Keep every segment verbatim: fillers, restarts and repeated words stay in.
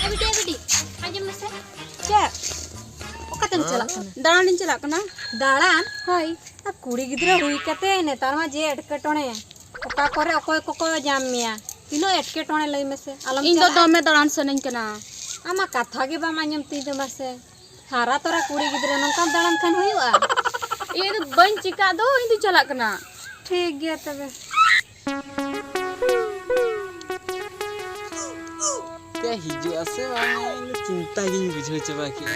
ᱮ ᱵᱤᱴᱤ, ᱮ ᱵᱤᱴᱤ, ᱟᱸᱡᱚᱢ ᱢᱮᱥᱮ᱾ ᱪᱮᱫ? ᱚᱠᱟᱛᱮᱢ ᱪᱟᱞᱟᱜ ᱠᱟᱱᱟ? ᱫᱟᱬᱟᱱᱤᱧ ᱪᱟᱞᱟᱜ ᱠᱟᱱᱟ᱾ ᱫᱟᱬᱟᱱ? ᱦᱳᱭ᱾ ᱟᱨ ᱠᱩᱲᱤ ᱜᱤᱫᱽᱨᱟᱹ ᱦᱩᱭ ᱠᱟᱛᱮ ᱱᱮᱛᱟᱨ ᱢᱟ ᱡᱮ ᱮᱴᱠᱮᱴᱚᱬᱮ, ᱚᱠᱟ ᱠᱚᱨᱮ ᱚᱠᱚᱭ ᱠᱚᱠᱚ ᱧᱟᱢ ᱢᱮᱭᱟ, ᱛᱤᱱᱟᱹᱜ ᱮᱴᱠᱮᱴᱚᱬᱮ ᱞᱟᱹᱭ ᱢᱮᱥᱮ, ᱟᱞᱚᱢ ᱤᱧ ᱫᱚ ᱪᱟᱞᱟᱜᱼᱟ? ᱫᱚᱢᱮ ᱫᱟᱬᱟᱱ ᱥᱟᱱᱟᱧ ᱠᱟᱱᱟ᱾ ᱟᱢᱟᱜ ᱠᱟᱛᱷᱟ ᱜᱮ ᱵᱟᱢ ᱟᱸᱡᱚᱢ ᱛᱤᱧ ᱫᱚ ᱢᱟᱥᱮ, ᱦᱟᱨᱟ ᱛᱚᱨᱟ ᱠᱩᱲᱤ ᱜᱤᱫᱽᱨᱟᱹ ᱱᱚᱝᱠᱟᱢ ᱫᱟᱬᱟᱱ ᱠᱷᱟᱱ ᱦᱩᱭᱩᱜᱼᱟ? ᱤᱧ ᱫᱚ ᱵᱟᱹᱧ ᱪᱤᱠᱟᱹᱜ ᱫᱚ, ᱤᱧ ᱫᱚᱧ ᱪᱟᱞᱟᱜ ᱠᱟᱱᱟ᱾ ᱴᱷᱤᱠ ᱜᱮᱭᱟ ᱛᱚᱵᱮ᱾ ᱯᱮ ᱦᱤᱡᱩᱜᱼᱟ ᱥᱮ ᱵᱟᱝ, ᱤᱧ ᱫᱚ ᱪᱤᱱᱛᱟ ᱜᱤᱧ ᱵᱩᱡᱷᱟᱹᱣ ᱪᱟᱵᱟ ᱠᱮᱜᱼᱟ᱾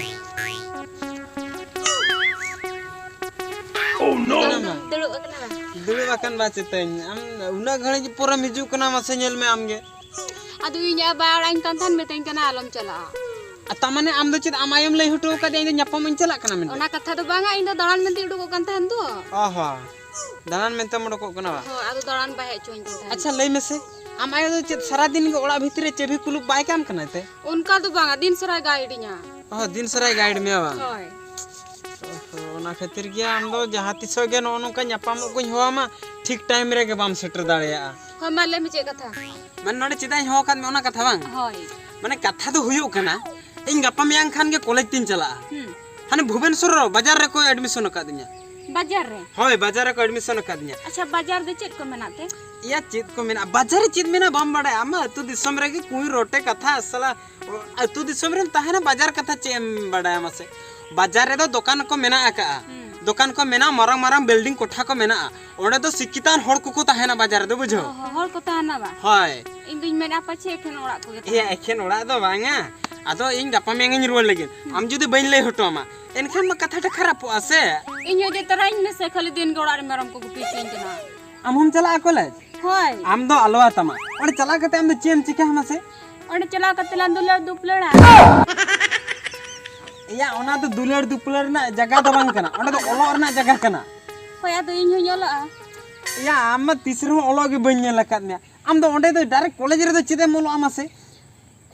ᱠᱟᱱᱟ ᱢᱟ᱾ ᱫᱩᱲᱩᱵ ᱟᱠᱟᱱᱟ ᱵᱟ? ᱫᱩᱲᱩᱵ ᱟᱠᱟᱱ ᱵᱟ ᱪᱮᱛᱟᱹᱧ᱾ ᱟᱢ ᱩᱱᱟᱹᱜ ᱜᱷᱟᱹᱲᱤᱡ ᱯᱚᱨᱮᱢ ᱦᱤᱡᱩᱜ ᱠᱟᱱᱟ, ᱢᱟᱥᱮ ᱧᱮᱞ ᱢᱮ ᱟᱢ ᱜᱮ᱾ ᱟᱫᱚ ᱤᱧ ᱟᱭᱳ ᱵᱟᱭ ᱚᱲᱟᱜ ᱤᱧ ᱠᱟᱱ ᱛᱟᱦᱮᱱ, ᱢᱤᱛᱟᱹᱧ ᱠᱟᱱᱟ ᱟᱞᱚᱢ ᱪᱟᱞᱟᱜᱼᱟ᱾ ᱟᱨ ᱛᱟ ᱢᱟᱱᱮ ᱟᱢ ᱫᱚ ᱪᱮᱫ ᱟᱢ ᱟᱭᱳᱢ ᱞᱟᱹᱭ ᱦᱚᱴᱚ ᱟᱠᱟᱫᱮᱭᱟ ᱤᱧ ᱫᱚ ᱧᱟᱯᱟᱢ ᱤᱧ ᱪᱟᱞᱟᱜ ᱠᱟᱱᱟ ᱢᱮᱱᱛᱮ? ᱚᱱᱟ ᱠᱟᱛᱷᱟ ᱫᱚ ᱵᱟᱝᱟ, ᱤᱧ ᱫᱚ ᱫᱟᱬᱟᱱ ᱢᱮᱱᱛᱮ ᱩᱰᱩᱠᱚᱜ ᱠᱟᱱ ᱛᱟᱦᱮᱱ ᱫᱚ᱾ ᱚ ᱦᱚᱸ, ᱫᱟᱬᱟᱱ ᱢᱮᱱᱛᱮᱢ ᱩᱰᱩᱠᱚᱜ ᱠᱟᱱᱟ ᱵᱟ? ᱦᱚᱸ, ᱟᱫᱚ ᱫᱟᱬᱟᱱ ᱵᱟᱭ ᱦᱮᱡ ᱦᱚᱪᱚᱣᱟᱹᱧ ᱠᱟᱱ ᱛᱟᱦᱮᱱ᱾ ᱟᱪᱪᱷᱟ, ᱞᱟᱹᱭ ᱢᱮᱥᱮ, ᱟᱢ ᱟᱭᱳ ᱫᱚ ᱪᱮᱫ ᱥᱟᱨᱟ ᱫᱤᱱ ᱜᱮ ᱚᱲᱟᱜ ᱵᱷᱤᱛᱤᱨ ᱨᱮ ᱪᱟᱹᱵᱤ ᱠᱩᱞᱩᱯ ᱵᱟᱭ ᱠᱟᱢ ᱠᱟᱱᱟᱭ ᱛᱮ? ᱚᱱᱠᱟ ᱫᱚ ᱵᱟᱝᱟ, ᱫᱤᱱ ᱥᱟᱨᱟᱭ ᱜᱟᱭᱤᱰᱤᱧᱟ᱾ ᱚ, ᱫᱤᱱ ᱥᱟᱨᱟᱭ ᱜᱟᱭᱤᱰ ᱢᱮᱭᱟ ᱵᱟᱝ? ᱦᱳᱭ᱾ ᱚᱦᱚ, ᱚᱱᱟ ᱠᱷᱟᱹᱛᱤᱨ ᱜᱮ ᱟᱢ ᱫᱚ ᱡᱟᱦᱟᱸ ᱛᱤᱥᱚᱜ ᱜᱮ ᱱᱚᱜᱼᱚ ᱱᱚᱝᱠᱟ ᱧᱟᱯᱟᱢᱚᱜ ᱠᱚᱧ ᱦᱚᱦᱚᱣᱟᱢᱟ, ᱴᱷᱤᱠ ᱴᱟᱭᱤᱢ ᱨᱮᱜᱮ ᱵᱟᱢ ᱥᱮᱴᱮᱨ ᱫᱟᱲᱮᱭᱟᱜᱼᱟ᱾ ᱦᱳᱭ, ᱢᱟ ᱞᱟᱹᱭ ᱢᱮ ᱪᱮᱫ ᱠᱟᱛᱷᱟ? ᱢᱟᱱᱮ ᱱᱚᱰᱮ ᱪᱮᱫᱟᱜ ᱤᱧ ᱦᱚᱦᱚ ᱟᱠᱟᱫ ᱢᱮᱭᱟ ᱚᱱᱟ ᱠᱟᱛᱷᱟ ᱵᱟᱝ? ᱦᱳᱭ᱾ ᱢᱟᱱᱮ ᱠᱟᱛᱷᱟ ᱫᱚ ᱦᱩᱭᱩᱜ ᱠᱟᱱᱟ, ᱤᱧ ᱜᱟᱯᱟ ᱢᱮᱭᱟᱝ ᱠᱷᱟᱱ ᱜᱮ ᱠᱚᱞᱮᱡᱽ ᱛᱤᱧ ᱪᱟᱞᱟᱜᱼᱟ᱾ ᱦᱩᱸ᱾ ᱦᱟᱱᱮ ᱵᱷᱩᱵᱮᱱᱥᱚᱨ ᱨᱮ ᱵᱟᱡᱟᱨ ᱨᱮᱠᱚ ᱮᱰᱢᱤᱥᱚᱱ ᱟᱠᱟᱫᱤᱧᱟ᱾ ᱵᱟᱡᱟᱨ ᱨᱮ? ᱦᱳᱭ, ᱵᱟᱡᱟᱨ ᱨᱮᱠᱚ ᱮᱰᱢᱤᱥᱚᱱ ᱟᱠᱟᱫᱤᱧᱟ᱾ ᱟᱪᱪᱷᱟ, ᱵᱟᱡᱟᱨ ᱫᱚ ᱪᱮᱫ ᱠᱚ ᱢᱮᱱᱟᱜ ᱛᱮ? ᱤᱭᱟ, ᱪᱮᱫ ᱠᱚ ᱢᱮᱱᱟᱜᱼᱟ? ᱵᱟᱡᱟᱨ ᱨᱮ ᱪᱮᱫ ᱢᱮᱱᱟᱜᱼᱟ ᱵᱟᱢ ᱵᱟᱲᱟᱭᱟ? ᱟᱢ ᱢᱟ ᱟᱹᱛᱩ ᱫᱤᱥᱚᱢ ᱨᱮᱜᱮ ᱠᱩᱸᱭ ᱨᱚᱴᱮ ᱠᱟᱛᱷᱟ, ᱥᱟᱞᱟ ᱟᱹᱛᱩ ᱫᱤᱥᱚᱢ ᱨᱮᱢ ᱛᱟᱦᱮᱱᱟ, ᱵᱟᱡᱟᱨ ᱠᱟᱛᱷᱟ ᱪᱮᱫ ᱮᱢ ᱵᱟᱰᱟᱭᱟ ᱢᱟᱥᱮ? ᱵᱟᱡᱟᱨ ᱨᱮᱫᱚ ᱫᱚᱠᱟᱱ ᱠᱚ ᱢᱮᱱᱟᱜ ᱟᱠᱟᱜᱼᱟ᱾ ᱦᱩᱸ᱾ ᱫᱚᱠᱟᱱ ᱠᱚ ᱢᱮᱱᱟᱜᱼᱟ, ᱢᱟᱨᱟᱝ ᱢᱟᱨᱟᱝ ᱵᱤᱞᱰᱤᱝ ᱠᱚᱴᱷᱟ ᱠᱚ ᱢᱮᱱᱟᱜᱼᱟ᱾ ᱚᱸᱰᱮ ᱫᱚ ᱥᱤᱠᱠᱷᱤᱛᱟᱱ ᱦᱚᱲ ᱠᱚᱠᱚ ᱛᱟᱦᱮᱱᱟ ᱵᱟᱡᱟᱨ ᱨᱮᱫᱚ, ᱵᱩᱡᱷᱟᱹᱣ? ᱚ ᱦᱚᱸ, ᱦᱚᱲ ᱠᱚ ᱛᱟᱦᱮᱱᱟ ᱵᱟ? ᱦᱳᱭ᱾ ᱤᱧ ᱫᱩᱧ ᱢᱮᱱᱟ ᱯᱟᱪᱷᱮ ᱮᱠᱷᱮᱱ ᱚᱲᱟᱜ ᱠᱚᱜᱮ ᱮᱭᱟ, ᱛᱟᱦᱮᱱᱟ᱾ ᱮᱠᱷᱮᱱ ᱚᱲᱟᱜ ᱫᱚ ᱵᱟᱝᱟ᱾ ᱟᱫᱚ ᱤᱧ ᱜᱟᱯᱟ ᱢᱮᱭᱟᱝ ᱤᱧ ᱨᱩᱣᱟᱹᱲ ᱞᱟᱹᱜᱤᱫ᱾ ᱦᱩᱸ᱾ ᱟᱢ ᱡᱩᱫᱤ ᱵᱟᱹᱧ ᱞᱟᱹᱭ ᱦᱚᱴᱚ ᱟᱢᱟ, ᱮᱱᱠᱷᱟᱱ ᱢᱟ ᱠᱟᱛᱷᱟ ᱴᱟ ᱠᱷᱟᱨᱟᱯᱚᱜᱼᱟ ᱥᱮ᱾ ᱤᱧ ᱦᱚᱸ ᱤᱫᱤ ᱛᱚᱨᱟᱧ ᱢᱮᱥᱮ, ᱠᱷᱟᱹᱞᱤ ᱫᱤᱱ ᱜᱮ ᱚᱲᱟᱜ ᱨᱮ ᱢᱮᱨᱚᱢ ᱠᱚ ᱜᱩᱯᱤ ᱦᱚᱪᱚᱧ ᱠᱟᱱᱟ᱾ ᱟᱢ ᱦᱚᱸᱢ ᱪᱟᱞᱟᱜᱼᱟ ᱠᱚᱞᱮᱡᱽ? ᱦᱳᱭ᱾ ᱟᱢ ᱫᱚ ᱟᱞᱚ ᱟᱛᱟᱢᱟ᱾ ᱚᱸᱰᱮ ᱪᱟᱞᱟᱣ ᱠᱟᱛᱮ ᱟᱢ ᱫᱚ ᱪᱮᱫ ᱮᱢ ᱪᱤᱠᱟᱹᱭᱟ ᱢᱟᱥᱮ? ᱚᱸᱰᱮ ᱪᱟᱞᱟᱣ ᱠᱟᱛᱮ ᱞᱟᱝ ᱫᱩᱞᱟᱹᱲ ᱫᱩᱯᱞᱟᱹᱲᱟ᱾ ᱮᱭᱟ, ᱚᱱᱟ ᱫᱚ ᱫᱩᱞᱟᱹᱲ ᱫᱩᱯᱞᱟᱹᱲ ᱨᱮᱱᱟᱜ ᱡᱟᱭᱜᱟ ᱫᱚ ᱵᱟᱝ ᱠᱟᱱᱟ, ᱚᱸᱰᱮ ᱫᱚ ᱚᱞᱚᱜ ᱨᱮᱱᱟᱜ ᱡᱟᱭᱜᱟ ᱠᱟᱱᱟ᱾ ᱦᱳᱭ, ᱟᱫᱚ ᱤᱧ ᱦᱚᱸᱧ ᱚᱞᱚᱜᱼᱟ᱾ ᱮᱭᱟ, ᱟᱢ ᱢᱟ ᱛᱤᱥ ᱨᱮᱦᱚᱸ ᱚᱞᱚᱜ ᱜᱮ ᱵᱟᱹᱧ ᱧᱮᱞ ᱟᱠᱟᱫ ᱢᱮᱭᱟ᱾ ᱟᱢ ᱫᱚ ᱚᱸᱰᱮ ᱫᱚ ᱰᱟᱭᱨᱮᱠᱴ ᱠᱚᱞᱮᱡᱽ ᱨᱮᱫᱚ ᱪᱮᱫ ᱮᱢ ᱚᱞᱚᱜᱼᱟ ᱢᱟᱥᱮ?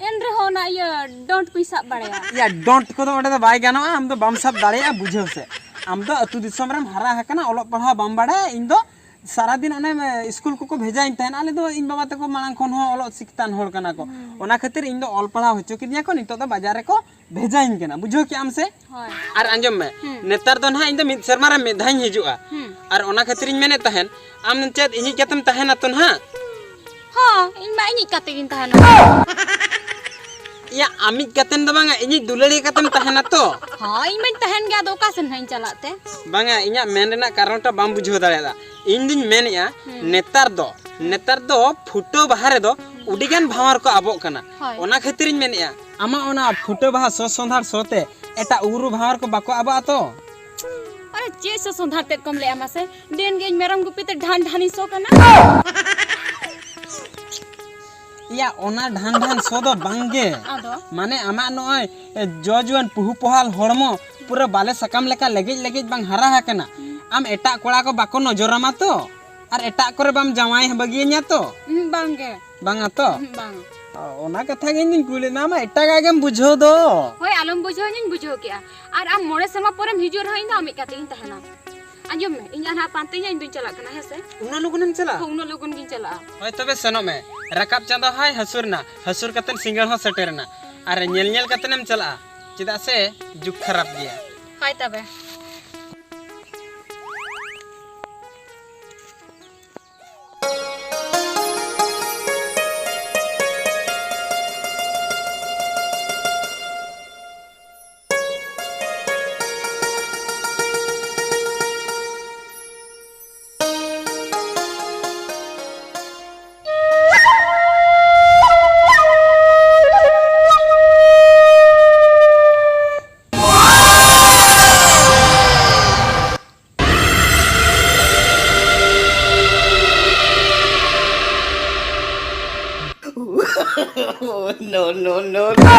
ᱮᱱ ᱨᱮᱦᱚᱸ ᱚᱱᱟ ᱤᱭᱟᱹ ᱰᱚᱱᱴ ᱠᱚᱧ ᱥᱟᱵ ᱵᱟᱲᱟᱭᱟ᱾ ᱮᱭᱟ, ᱰᱚᱱᱴ ᱠᱚᱫᱚ ᱚᱸᱰᱮ ᱫᱚ ᱵᱟᱭ ᱜᱟᱱᱚᱜᱼᱟ, ᱟᱢ ᱫᱚ ᱵᱟᱢ ᱥᱟᱵ ᱫᱟᱲᱮᱭᱟᱜᱼᱟ, ᱵᱩᱡᱷᱟᱹᱣ ᱥᱮ᱾ ᱟᱢ ᱫᱚ ᱟᱹᱛᱩ ᱫᱤᱥᱚᱢ ᱨᱮᱢ ᱦᱟᱨᱟ ᱟᱠᱟᱱᱟ, ᱚᱞᱚᱜ ᱯᱟᱲᱦᱟᱣ ᱵᱟᱢ ᱵᱟᱲᱟᱭᱟ, ᱤᱧ ᱫᱚ ᱥᱟᱨᱟᱫᱤᱱ ᱚᱱᱮ ᱥᱠᱩᱞ ᱠᱚᱠᱚ ᱵᱷᱮᱡᱟᱧ ᱛᱟᱦᱮᱱ᱾ ᱟᱞᱮ ᱫᱚ ᱤᱧ ᱵᱟᱵᱟ ᱛᱟᱠᱚ ᱢᱟᱲᱟᱝ ᱠᱷᱚᱱ ᱦᱚᱸ ᱚᱞᱚᱜ ᱥᱤᱠᱷᱛᱟᱱ ᱦᱚᱲ ᱠᱟᱱᱟ ᱠᱚ᱾ ᱚᱱᱟ ᱠᱷᱟᱹᱛᱤᱨ ᱤᱧ ᱫᱚ ᱚᱞ ᱯᱟᱲᱦᱟᱣ ᱦᱚᱪᱚ ᱠᱤᱫᱤᱧᱟ ᱠᱚ, ᱱᱤᱛᱚᱜ ᱫᱚ ᱵᱟᱡᱟᱨ ᱨᱮᱠᱚ ᱵᱷᱮᱡᱟᱧ ᱠᱟᱱᱟ᱾ ᱵᱩᱡᱷᱟᱹᱣ ᱠᱮᱜ ᱟᱢ ᱥᱮ? ᱦᱳᱭ᱾ ᱟᱨ ᱟᱸᱡᱚᱢ ᱢᱮ, ᱦᱩᱸ᱾ ᱱᱮᱛᱟᱨ ᱫᱚ ᱱᱟᱦᱟᱜ ᱤᱧ ᱫᱚ ᱢᱤᱫ ᱥᱮᱨᱢᱟ ᱨᱮ ᱢᱤᱫ ᱫᱷᱟᱣ ᱤᱧ ᱦᱤᱡᱩᱜᱼᱟ᱾ ᱦᱩᱸ᱾ ᱟᱨ ᱚᱱᱟ ᱠᱷᱟᱹᱛᱤᱨ ᱤᱧ ᱢᱮᱱᱮᱫ ᱛᱟᱦᱮᱱ, ᱟᱢ ᱪᱮᱫ ᱤᱧᱤᱡ ᱠᱟᱛᱮᱢ ᱛᱟᱦᱮᱱᱟ ᱛᱚ ᱱᱟᱦᱟᱜ? ᱦᱚᱸ, ᱤᱧ ᱢᱟ ᱤᱧᱤᱡ ᱠᱟᱛᱮ ᱜᱤᱧ ᱛᱟᱦᱮᱱᱟ᱾ ᱤᱭᱟ, ᱟᱢᱤᱡ ᱠᱟᱛᱮᱢ ᱫᱚ ᱵᱟᱝᱟ, ᱤᱧᱤᱡ ᱫᱩᱞᱟᱹᱲᱤᱭᱟᱹ ᱠᱟᱛᱮᱢ ᱛᱟᱦᱮᱱᱟ ᱛᱚ? ᱦᱚᱸ, ᱤᱧ ᱢᱟᱧ ᱛᱟᱦᱮᱱ ᱜᱮᱭᱟ, ᱟᱫᱚ ᱚᱠᱟ ᱥᱮᱱ ᱦᱟᱸᱜ ᱤᱧ ᱪᱟᱞᱟᱜ ᱛᱮ? ᱵᱟᱝᱟ, ᱤᱧᱟᱹᱜ ᱢᱮᱱ ᱨᱮᱱᱟᱜ ᱠᱟᱨᱚᱱ ᱴᱟ ᱵᱟᱢ ᱵᱩᱡᱷᱟᱹᱣ ᱫᱟᱲᱮᱭᱟᱫᱟ᱾ ᱤᱧ ᱫᱩᱧ ᱢᱮᱱᱮᱫᱼᱟ, ᱦᱩᱸ᱾ ᱱᱮᱛᱟᱨ ᱫᱚ, ᱱᱮᱛᱟᱨ ᱫᱚ ᱯᱷᱩᱴᱟᱹ ᱵᱟᱦᱟ ᱨᱮᱫᱚ ᱦᱩᱸ᱾ ᱟᱹᱰᱤᱜᱟᱱ ᱵᱷᱟᱶᱟᱨ ᱠᱚ ᱟᱵᱚᱜ ᱠᱟᱱᱟ᱾ ᱦᱳᱭ᱾ ᱚᱱᱟ ᱠᱷᱟᱹᱛᱤᱨᱤᱧ ᱢᱮᱱᱮᱫᱼᱟ, ᱟᱢᱟᱜ ᱚᱱᱟ ᱯᱷᱩᱴᱟᱹ ᱵᱟᱦᱟ ᱥᱚ ᱥᱚᱸᱫᱷᱟᱲ ᱥᱚ ᱛᱮ ᱮᱴᱟᱜ ᱩᱨᱩ ᱵᱷᱟᱶᱟᱨ ᱠᱚ ᱵᱟᱠᱚ ᱟᱵᱚᱜᱼᱟ ᱛᱚ? ᱟᱨᱮ, ᱪᱮᱫ ᱥᱚ ᱥᱚᱸᱫᱷᱟᱲ ᱛᱮᱫ ᱠᱚᱢ ᱞᱟᱹᱭᱟ ᱢᱟᱥᱮ? ᱫᱤᱱ ᱜᱮ ᱤᱧ ᱢᱮᱨᱚᱢ ᱜᱩᱯᱤ ᱛᱮ ᱰᱷᱟᱱ ᱰᱷᱟᱱᱤᱧ ᱥᱚ ᱠᱟᱱᱟ᱾ ᱤᱭᱟ, ᱚᱱᱟ ᱰᱷᱟᱱ ᱰᱷᱟᱱ ᱥᱚ ᱫᱚ ᱵᱟᱝ ᱜᱮ᱾ ᱟᱫᱚ? ᱢᱟᱱᱮ, ᱟᱢᱟᱜ ᱱᱚᱜᱼᱚᱭ, ᱮ, ᱡᱚ ᱡᱩᱣᱟᱹᱱ ᱯᱩᱦᱩ ᱯᱚᱦᱟᱞ ᱦᱚᱲᱢᱚ ᱯᱩᱨᱟᱹ ᱵᱟᱞᱮ ᱥᱟᱠᱟᱢ ᱞᱮᱠᱟ ᱞᱮᱜᱮᱡ ᱞᱮᱜᱮᱡ ᱵᱟᱝ ᱦᱟᱨᱟ ᱟᱠᱟᱱᱟ᱾ ᱦᱩᱸ᱾ ᱟᱢ ᱮᱴᱟᱜ ᱠᱚᱲᱟ ᱠᱚ ᱵᱟᱠᱚ ᱱᱚᱡᱚᱨᱟᱢᱟ ᱛᱚ? ᱟᱨ ᱮᱴᱟᱜ ᱠᱚᱨᱮ ᱵᱟᱢ ᱡᱟᱶᱟᱭ ᱵᱟᱹᱜᱤᱭᱟᱹᱧᱟ ᱛᱚ? ᱦᱩᱸ, ᱵᱟᱝ ᱜᱮ᱾ ᱵᱟᱝᱟ ᱛᱚ? ᱦᱩᱸ, ᱵᱟᱝ᱾ ᱚ, ᱚᱱᱟ ᱠᱟᱛᱷᱟ ᱜᱮ ᱤᱧ ᱫᱩᱧ ᱠᱩᱞᱤ ᱢᱮᱭᱟ, ᱟᱢᱟᱜ ᱮᱴᱟᱜᱟᱜ ᱜᱮᱢ ᱵᱩᱡᱷᱟᱹᱣ ᱫᱚ᱾ ᱦᱳᱭ, ᱟᱞᱚᱢ ᱵᱩᱡᱷᱟᱹᱣ, ᱤᱧᱤᱧ ᱵᱩᱡᱷᱟᱹᱣ ᱠᱮᱜᱼᱟ᱾ ᱟᱨ ᱟᱢ ᱢᱚᱬᱮ ᱥᱮᱨᱢᱟ ᱯᱚᱨᱮᱢ ᱦᱤᱡᱩᱜ ᱨᱮᱦᱚᱸ, ᱤᱧ ᱫᱚ ᱟᱢᱤᱡ ᱠᱟᱛᱮ ᱜᱤᱧ ᱛᱟᱦᱮᱱᱟ᱾ ᱟᱸᱡᱚᱢ ᱢᱮ, ᱤᱧ ᱟᱨ ᱦᱟᱸᱜ ᱯᱟᱱᱛᱮᱧᱟ, ᱤᱧ ᱫᱩᱧ ᱪᱟᱞᱟᱜ ᱠᱟᱱᱟ, ᱦᱮᱸ ᱥᱮ? ᱩᱱᱟᱹᱜ ᱞᱚᱜᱚᱱᱮᱢ ᱪᱟᱞᱟᱜᱼᱟ? ᱦᱳᱭ, ᱩᱱᱟᱹᱜ ᱞᱚᱜᱚᱱ ᱜᱤᱧ ᱪᱟᱞᱟᱜᱼᱟ᱾ ᱦᱳᱭ, ᱛᱚᱵᱮ ᱥᱮᱱᱚᱜ ᱢᱮ᱾ ᱨᱟᱠᱟᱵ ᱪᱟᱸᱫᱚ ᱦᱚᱸᱭ ᱦᱟᱹᱥᱩᱨ ᱮᱱᱟ, ᱦᱟᱹᱥᱩᱨ ᱠᱟᱛᱮᱫ ᱥᱤᱸᱜᱟᱹᱲ ᱦᱚᱸ ᱥᱮᱴᱮᱨ ᱮᱱᱟ᱾ ᱟᱨ ᱧᱮᱞ ᱧᱮᱞ ᱠᱟᱛᱮᱫ ᱮᱢ ᱪᱟᱞᱟᱜᱼᱟ, ᱪᱮᱫᱟᱜ ᱥᱮ ᱡᱩᱜᱽ ᱠᱷᱟᱨᱟᱯ ᱜᱮᱭᱟ᱾ ᱦᱳᱭ, ᱛᱚᱵᱮ᱾ No, no, no, no.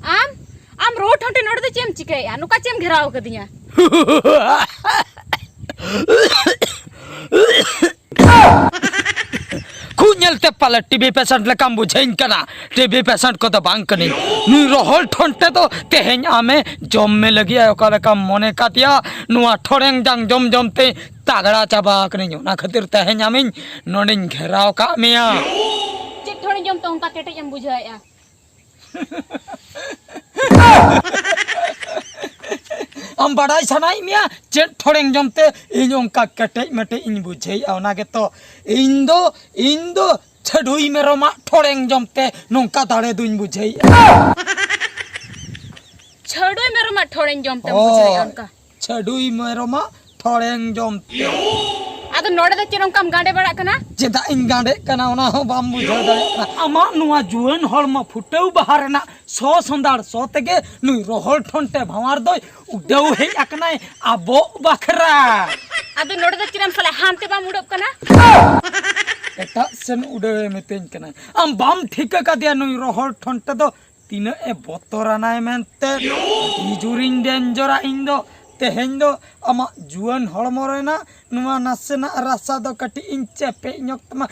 ᱟᱢ, ᱟᱢ ᱨᱳᱰ ᱦᱟᱱᱛᱮ ᱱᱚᱰᱮ ᱫᱚ ᱪᱮᱫ ᱮᱢ ᱪᱤᱠᱟᱹᱭᱮᱫᱼᱟ? ᱱᱚᱝᱠᱟ ᱪᱮᱫ ᱮᱢ ᱜᱷᱮᱨᱟᱣ ᱠᱟᱫᱤᱧᱟ? ᱠᱷᱩᱜ ᱧᱮᱞᱛᱮ ᱯᱟᱞᱮ ᱴᱤᱵᱤ ᱯᱮᱥᱮᱱᱴ ᱞᱮᱠᱟᱢ ᱵᱩᱡᱷᱟᱹᱧ ᱠᱟᱱᱟ᱾ ᱴᱤᱵᱤ ᱯᱮᱥᱮᱱᱴ ᱠᱚᱫᱚ ᱵᱟᱝ ᱠᱟᱹᱱᱟᱹᱧ᱾ ᱱᱩᱭ ᱨᱚᱦᱚᱲ ᱴᱷᱚᱱᱴᱮ ᱫᱚ ᱛᱮᱦᱮᱧ ᱟᱢᱮ ᱡᱚᱢ ᱢᱮ ᱞᱟᱹᱜᱤᱫ ᱟᱭ, ᱚᱠᱟ ᱞᱮᱠᱟᱢ ᱢᱚᱱᱮ ᱠᱟᱫᱮᱭᱟ? ᱱᱚᱣᱟ ᱴᱷᱚᱲᱮᱝ ᱡᱟᱝ ᱡᱚᱢ ᱡᱚᱢ ᱛᱮ ᱛᱟᱜᱲᱟ ᱪᱟᱵᱟ ᱟᱠᱟᱱᱟᱹᱧ, ᱚᱱᱟ ᱠᱷᱟᱹᱛᱤᱨ ᱛᱮᱦᱮᱧ ᱟᱢᱤᱧ ᱱᱚᱰᱮᱧ ᱜᱷᱮᱨᱟᱣ ᱠᱟᱜ ᱢᱮᱭᱟ᱾ ᱪᱮᱫ ᱴᱷᱚᱲᱮᱝ ᱡᱚᱢ ᱛᱮ ᱚᱱᱠᱟ ᱠᱮᱴᱮᱡ ᱮᱢ ᱵᱩᱡᱷᱟᱹᱣᱮᱫᱼᱟ? ᱟᱢ ᱵᱟᱰᱟᱭ ᱥᱟᱱᱟᱭᱮᱫ ᱢᱮᱭᱟ ᱪᱮᱫ ᱴᱷᱚᱲᱮᱝ ᱡᱚᱢ ᱛᱮ ᱤᱧ ᱚᱱᱠᱟ ᱠᱮᱴᱮᱡ ᱢᱮᱴᱮᱡ ᱤᱧ ᱵᱩᱡᱷᱟᱹᱣᱮᱫᱼᱟ? ᱚᱱᱟ ᱜᱮᱛᱚ ᱤᱧ ᱫᱚ, ᱤᱧ ᱫᱚ ᱪᱷᱟᱹᱰᱩᱭ ᱢᱮᱨᱚᱢᱟᱜ ᱴᱷᱚᱲᱮᱝ ᱡᱚᱢ ᱛᱮ ᱱᱚᱝᱠᱟ ᱫᱟᱲᱮ ᱫᱩᱧ ᱵᱩᱡᱷᱟᱹᱣᱮᱫᱼᱟ᱾ ᱪᱷᱟᱹᱰᱩᱭ ᱢᱮᱨᱚᱢᱟᱜ ᱴᱷᱚᱲᱮᱝ ᱡᱚᱢ ᱛᱮᱢ ᱵᱩᱡᱷᱟᱹᱣᱮᱫᱼᱟ ᱦᱳᱭ᱾ ᱚᱱᱠᱟ? ᱪᱷᱟᱹᱰᱩᱭ ᱢᱮᱨᱚᱢᱟᱜ ᱴᱷᱚᱲᱮᱝ ᱡᱚᱢ ᱛᱮ᱾ ᱟᱫᱚ ᱱᱚᱰᱮ ᱫᱚ ᱪᱮᱫ ᱚᱱᱠᱟᱢ ᱜᱟᱸᱰᱮ ᱵᱟᱲᱟᱜ ᱠᱟᱱᱟ? ᱪᱮᱫᱟᱜ ᱤᱧ ᱜᱟᱸᱰᱮᱜ ᱠᱟᱱᱟ, ᱚᱱᱟ ᱦᱚᱸ ᱵᱟᱢ ᱵᱩᱡᱷᱟᱹᱣ ᱫᱟᱲᱮᱭᱟᱜ ᱠᱟᱱᱟ? ᱟᱢᱟᱜ ᱱᱚᱣᱟ ᱡᱩᱣᱟᱹᱱ ᱦᱚᱲᱢᱚ ᱯᱷᱩᱴᱟᱹᱣ ᱵᱟᱦᱟ ᱨᱮᱱᱟᱜ ᱥᱚ ᱥᱚᱸᱫᱷᱟᱲ ᱥᱚ ᱛᱮᱜᱮ ᱱᱩᱭ ᱨᱚᱦᱚᱲ ᱴᱷᱚᱱᱴᱮ ᱵᱷᱟᱶᱟᱨ ᱫᱚᱭ ᱩᱰᱟᱹᱣ ᱦᱮᱡ ᱟᱠᱟᱱᱟᱭ ᱟᱵᱚᱜ ᱵᱟᱠᱷᱨᱟ᱾ ᱟᱫᱚ ᱱᱚᱰᱮ ᱫᱚ ᱪᱮᱫᱟᱜ ᱥᱟᱞᱟ ᱦᱟᱱᱛᱮ ᱵᱟᱢ ᱩᱰᱟᱹᱜ ᱠᱟᱱᱟ? ᱮᱴᱟᱜ ᱥᱮᱱ ᱩᱰᱟᱹᱣ ᱮ ᱢᱤᱛᱟᱹᱧ ᱠᱟᱱᱟ᱾ ᱟᱢ ᱵᱟᱢ ᱴᱷᱤᱠᱟᱹ ᱠᱟᱫᱮᱭᱟ ᱱᱩᱭ ᱨᱚᱦᱚᱲ ᱴᱷᱚᱱᱴᱮ ᱫᱚ ᱛᱤᱱᱟᱹᱜ ᱮ ᱵᱚᱛᱚᱨᱟᱱᱟᱭ ᱢᱮᱱᱛᱮ᱾ ᱟᱹᱰᱤ ᱡᱳᱨᱤᱧ ᱰᱮᱧᱡᱚᱨᱟ ᱤᱧ ᱫᱚ᱾ ᱛᱮᱦᱮᱧ ᱫᱚ ᱟᱢᱟᱜ ᱡᱩᱣᱟᱹᱱ ᱦᱚᱲᱢᱚ ᱨᱮᱱᱟᱜ ᱱᱚᱣᱟ ᱱᱟᱥᱮᱱᱟᱜ ᱨᱟᱥᱟ ᱫᱚ ᱠᱟᱹᱴᱤᱡ ᱤᱧ ᱪᱮᱯᱮᱡ ᱧᱚᱜ ᱛᱟᱢᱟ᱾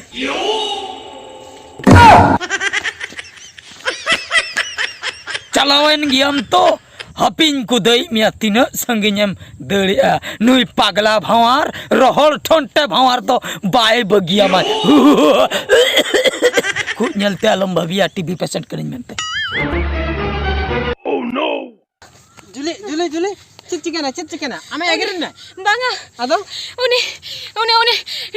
ᱪᱟᱞᱟᱣᱮᱱ ᱜᱮᱭᱟᱢ ᱛᱚ, ᱦᱟᱹᱯᱤᱧ ᱠᱩᱫᱟᱹᱭ ᱢᱮᱭᱟ, ᱛᱤᱱᱟᱹᱜ ᱥᱟᱺᱜᱤᱧᱮᱢ ᱫᱟᱹᱲᱮᱜᱼᱟ? ᱱᱩᱭ ᱯᱟᱜᱽᱞᱟ ᱵᱷᱟᱶᱟᱨ, ᱨᱚᱦᱚᱲ ᱴᱷᱚᱱᱴᱮ ᱵᱷᱟᱶᱟᱨ ᱫᱚ ᱵᱟᱭ ᱵᱟᱹᱜᱤᱭᱟᱢᱟᱭ᱾ ᱠᱷᱩᱜ ᱧᱮᱞᱛᱮ ᱟᱞᱚᱢ ᱵᱷᱟᱹᱵᱤᱭᱟ ᱴᱤᱵᱤ ᱯᱮᱥᱮᱱᱴ ᱠᱟᱹᱱᱟᱹᱧ ᱢᱮᱱᱛᱮ᱾ ᱡᱩᱞᱤ, ᱡᱩᱞᱤ, ᱡᱩᱞᱤ, ᱪᱮᱫ ᱪᱤᱠᱟᱹᱭᱱᱟ, ᱪᱮᱫ ᱪᱤᱠᱟᱹᱭᱱᱟ? ᱟᱢᱮ ᱮᱜᱮᱨᱮᱫ ᱢᱮ? ᱵᱟᱝᱟ᱾ ᱟᱫᱚ? ᱩᱱᱤ, ᱩᱱᱤ, ᱩᱱᱤ